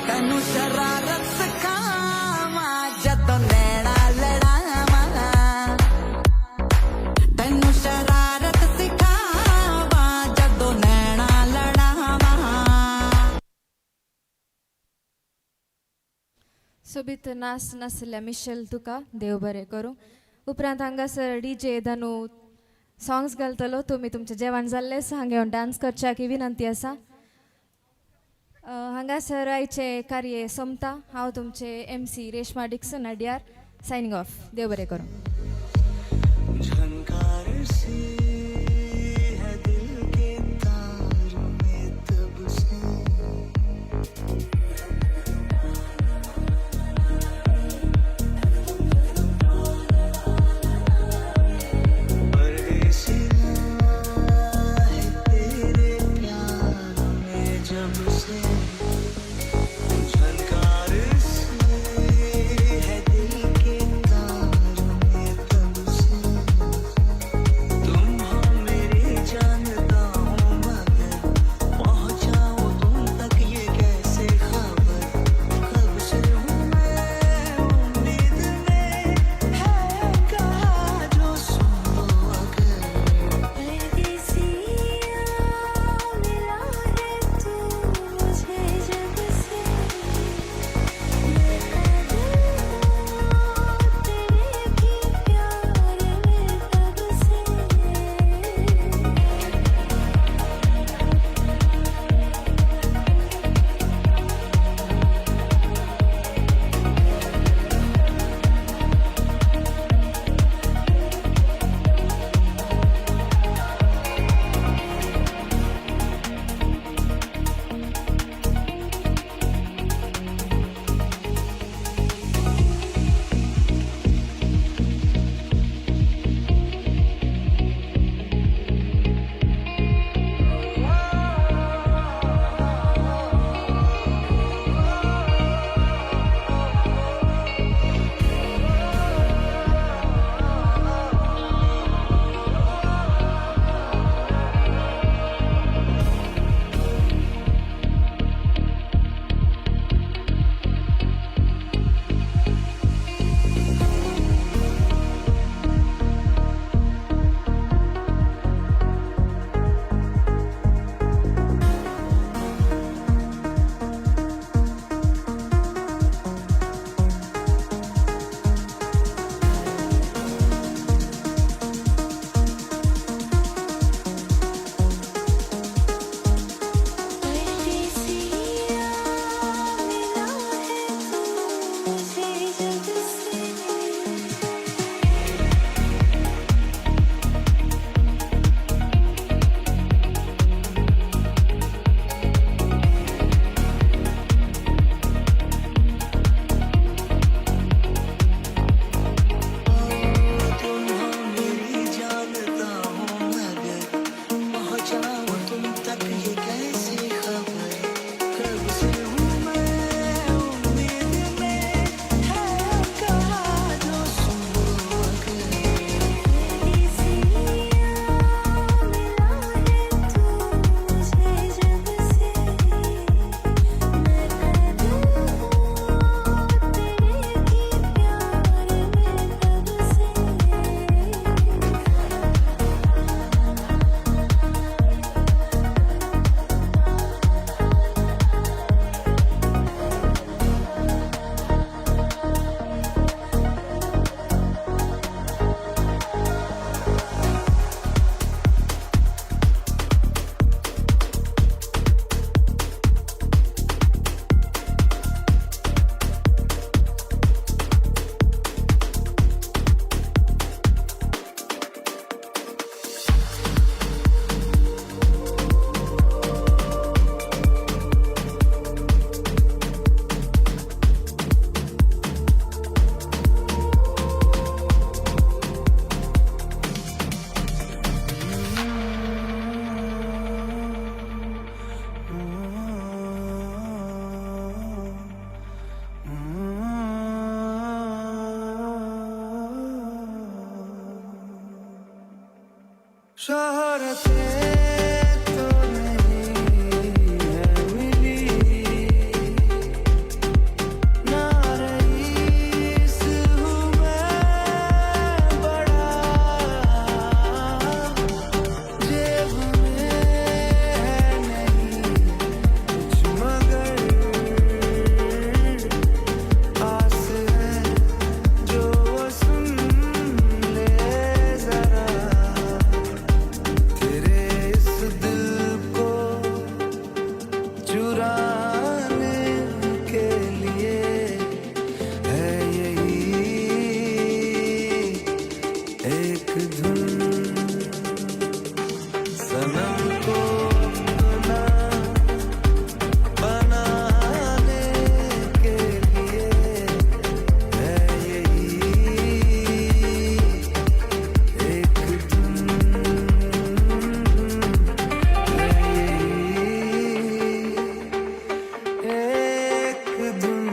ਤੈਨੂੰ ਸ਼ਰਾਰਤ ਸਿਖਾਵਾਂ, ਜਦੋਂ ਨੈਣਾ ਲੜਾਵਾਂ। ਤੈਨੂੰ ਸ਼ਰਾਰਤ ਸਿਖਾਵਾਂ, ਜਦੋਂ ਨੈਣਾ ਲੜਾਵਾਂ। सोबीत नास नासल्या मिशेल तुका देव बरें करूं. उपरांत हांगासर डी जे धनू सॉंग्स घालतलो. तुमी तुमचें जेवण जाल्लें आसा, हांगा येवन डांस करच्याक ही विनंती आसा. हांगासर आयचें कार्य सोंपता. हांव तुमचें MC Reshma Dixon Adyar signing off. देव बरें करूं. झनकार सी है दिल के तार में तब से, परदेसिया है तेरे प्यार में जब से, झनकार सी है दिल के तार में तब से, तुम हो शोहरतें तो नहीं है मिली, ना रईस हूँ मैं बड़ा, जेब में है नहीं कुछ मगर आस है जो वो सुन ले जरा। तेरे इस दिल को चुराने के लिए है यही एक धुन। सनम को अपना बनाने के लिए है यही एक धुन, है यही एक धुन।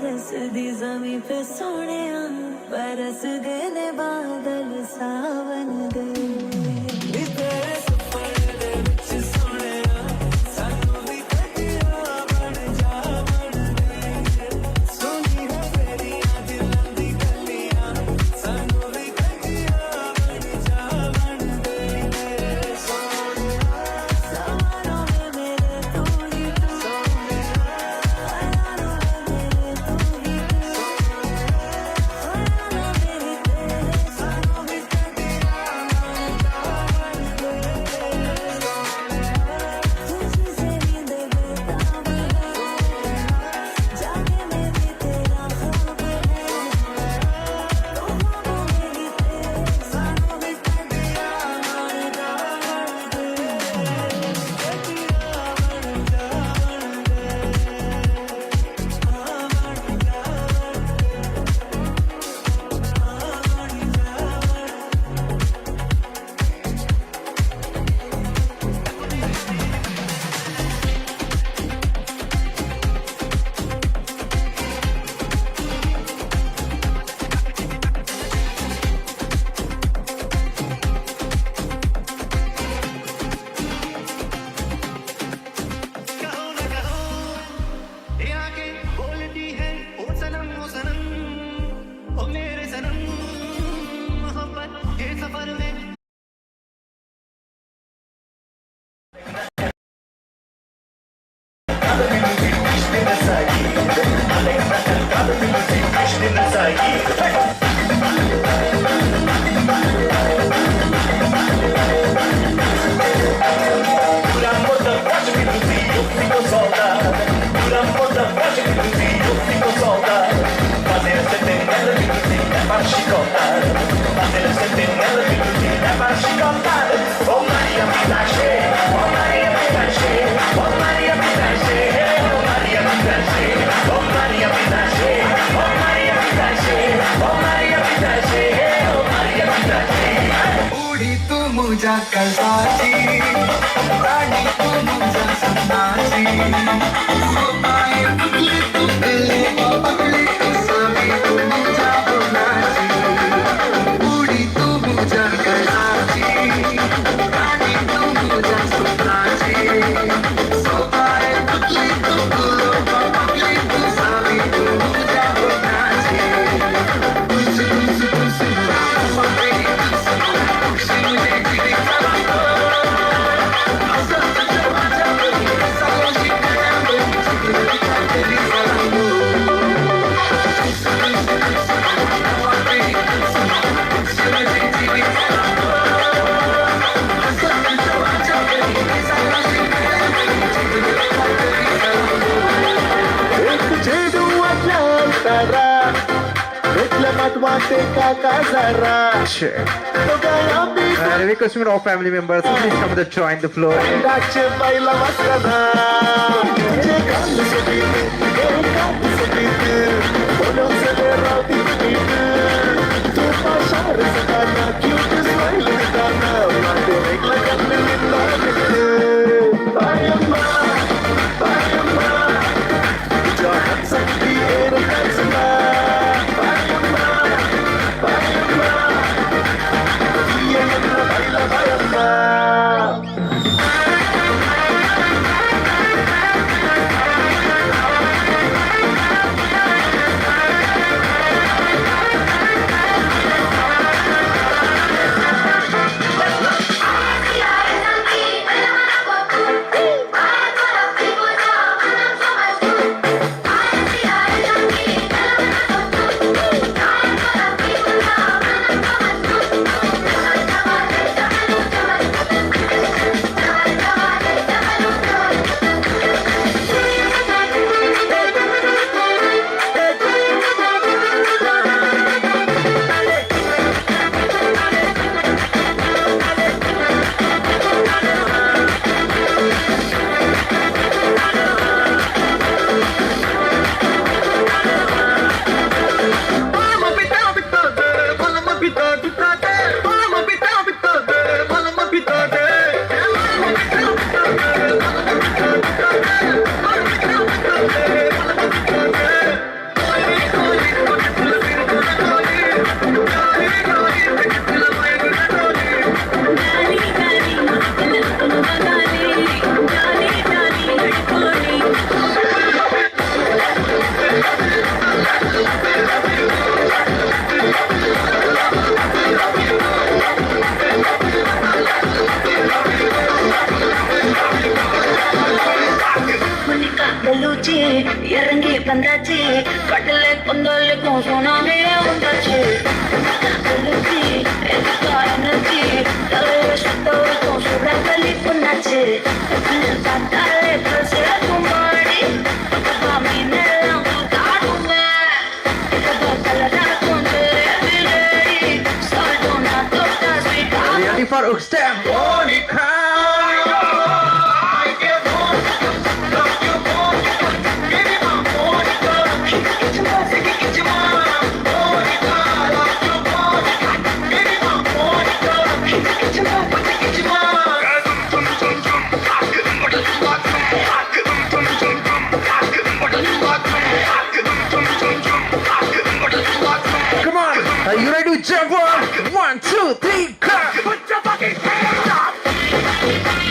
तरसदी जमी पे सोहणिया, बरस गए ने बादल सावन दे। ਨੀ ਤੇਰੇ ਸੁਪਨੇ ਦੇ ਵਿੱਚ ਸੋਹਣਿਆ, ਸਾਨੂੰ ਵੀ ਕਦੀਆਂ ਬਣ ਜਾਵਣ ਦੇ। ਸੁਣੀ ਹੈ ਤੇਰੀਆਂ ਦਿਲਾਂ ਦੀ ਗੱਲੀਆਂ, ਸਾਨੂੰ ਵੀ ਕਦੀਆਂ ਬਣ ਜਾਵਣ ਦੇ। ਸੋਹਣਿਆ, सवालों में मेरे तू ही तू, ख्यालों में मेरे तू ही तू, ख्यालों में तेरे ਸਾਨੂੰ ਵੀ ਕਦੀਆਂ ਬਣ ਜਾਵਣ ਦੇ। तुझसे नींद बेताब है, जागे में भी तेरा ख्वाब है, तो ख्वाबों में ही तेरे ਸਾਨੂੰ ਵੀ ਕਦੀਆਂ ਬਣ ਜਾਵਣ ਦੇ, ਕਦੀਆਂ ਬਣ ਜਾਵਣ ਦੇ, ਹਾਂ ਬਣ ਜਾਵਣ ਦੇ, ਹਾਂ ਬਣ ਜਾਵਣ। कहो ना कहो ये आके बोलती है, ओ सनम, ओ सनम, ओ मेरे सनम, मोहब्बत के सफर में। उडी तू मुझ्या कळपाची, राणी तू मुझ्या सपनाची, सोपाय फुटली तू गले पकडी तू सावी तू मुझ्या बोलाची. उडी तू मुझ्या कळपाची, राणी तू मुझ्या सपनाची, सोपाय फुटली तू गले पकडी तू सावी तू मुझ्या बोलाची. एक चेडू तारा भेटलं मातवाते काका जरा तो गया मी. Requesting all family members, please come to join the floor. डाचे बाईला वासना, तुझे गाल सगळी काप सगळी बोलून सगळे रावती पीठ, तू पाशार सदाना क्यूट स्माईल दिताना माते ऐकलं कन्निला. बायम्मा, बायम्मा, तुझ्या हातसाठी एर काचला. बायम्मा, बायम्मा, बायला बायम्मा. வந்தாச்சு கடல கொந்தளிக்கும் சுனாமியே வந்தாச்சு எனர்ஜி எதுக்கா எனர்ஜி தலைய சுத்த வைக்கும் சுடகளி பொண்ணாச்சு பார்த்தாலே பேசுமாடி மீனெல்லாம் காடுமே கலராக்கும் சால்டோனா தொட்டா sweet. Ready for hook step? Monica. Come on, are you ready to jump on? 1, 2, 3, go! Put your fucking hands up!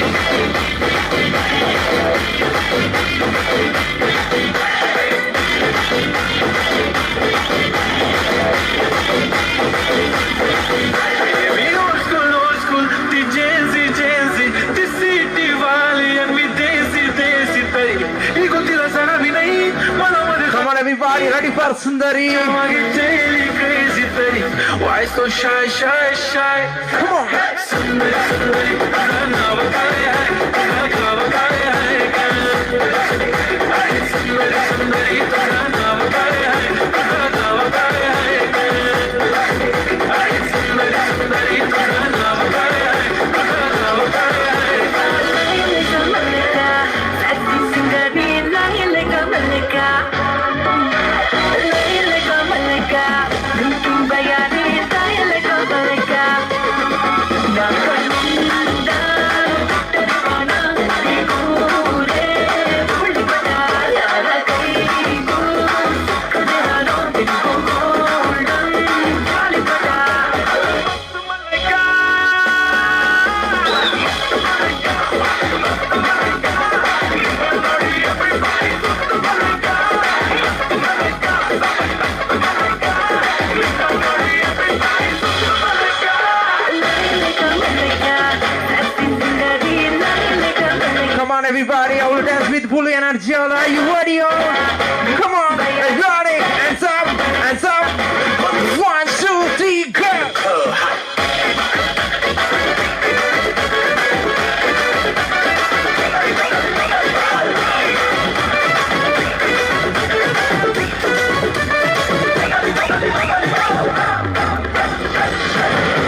We old school, the Gen Z, Gen Z, the city वाली and we desi, desi तरी. ಈ ಗೊತ್ತಿಲ್ಲ ಸರ ವಿನಯ್ ಮನ. Come on, everybody, ready for Sundari? Daily crazy ತರಿ. Why so shy, shy, shy? Come on. Sundari, Sundari, ನಾವಕಾಯ ನಾವಕಾಯ. Sundari, Sundari, ನಾವಕಾಯ ನಾವಕಾಯ. Sundari, Sundari, ನಾವಕಾಯ ನಾವಕಾಯ. Come on, everybody, I will dance with full energy. Are you ready? All? Come on, everybody, hands up, hands up. 1, 2, 3, go!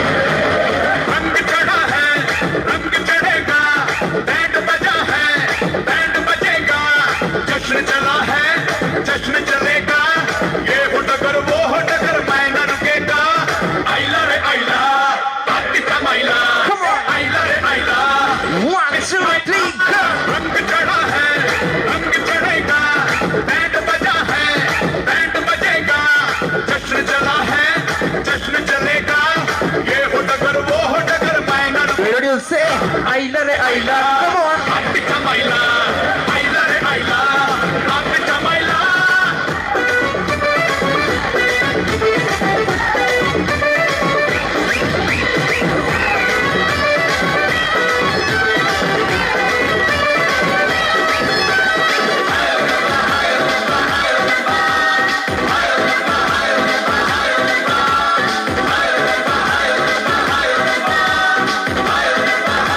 रंग चढ़ा है रंग चढ़ेगा band बजा है band बजेगा जश्न चला है जश्न चलेगा ये हो टकर वो हो टकर मैं न रुकेगा आइला रे आइला पाकिस्तान माइला आइला रे आइला. 1, 2, 3, go! रंग चढ़ा है रंग चढ़ेगा बैंड बजा है बैंड बजेगा जश्न चला है जश्न चलेगा ये हो टकर वो हो टकर मैं न Ready to say, Aila re Aila. Come on. Maila Aila रे आइला आपिता मैला.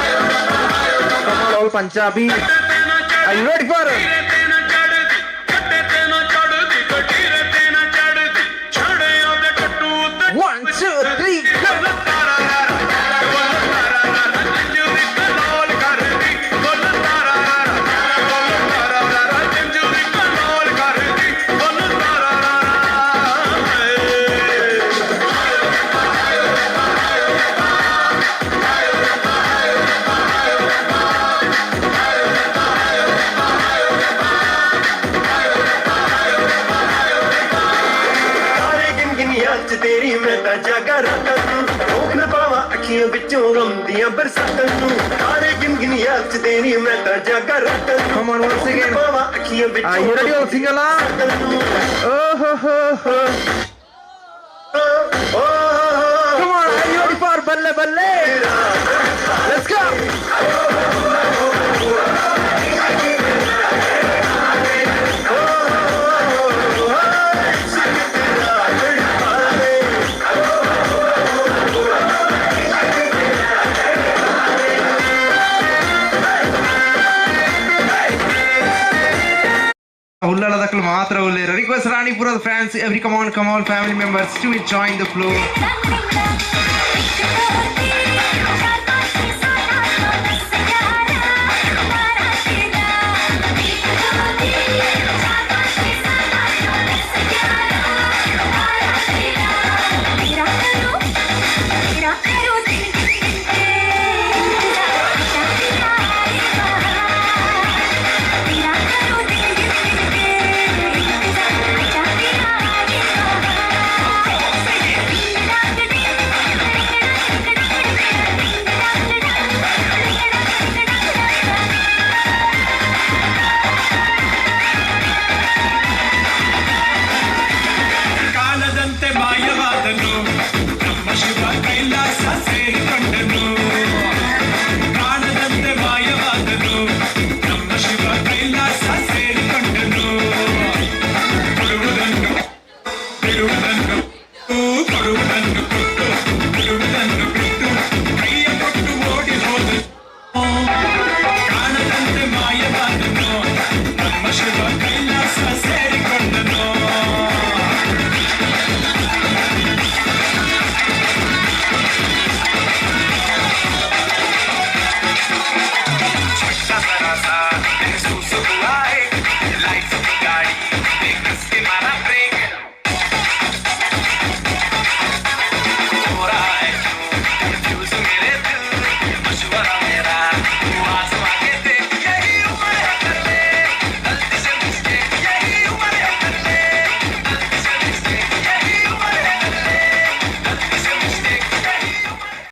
Come on, all Punjabi. Are you ready for it? 1, 2, 3, go! ਤਾਰੇ ਗਿਣ ਗਿਣ ਯਾਦ ਚ ਤੇਰੀ ਮੈਂ ਤਾਂ ਜਾਗਾ ਰਾਤਾਂ ਨੂੰ ਰੋਕ ਨਾ ਪਾਵਾਂ ਅੱਖੀਆਂ ਵਿੱਚੋਂ ਗਮ ਦੀਆਂ ਬਰਸਾਤਾਂ ਨੂੰ ਤਾਰੇ ਗਿਣ ਗਿਣ ਯਾਦ ਚ ਤੇਰੀ ਮੈਂ ਤਾਂ ਜਾਗਾ ਰਾਤਾਂ ਨੂੰ Come on, once again. ਪਾਵਾਂ ਅੱਖੀਆਂ ਵਿੱਚੋਂ Are you ready, all sing along? Oh, ho, ho, ho. Come on, are you ready for Balle Balle? Let's go! ಮಾತ್ರ ಉಲ್ಲೇರು. ರಿಕ್ವೆಸ್ಟ್ ರಾಣಿಪುರದ fans, every come on come on family members to join the flow.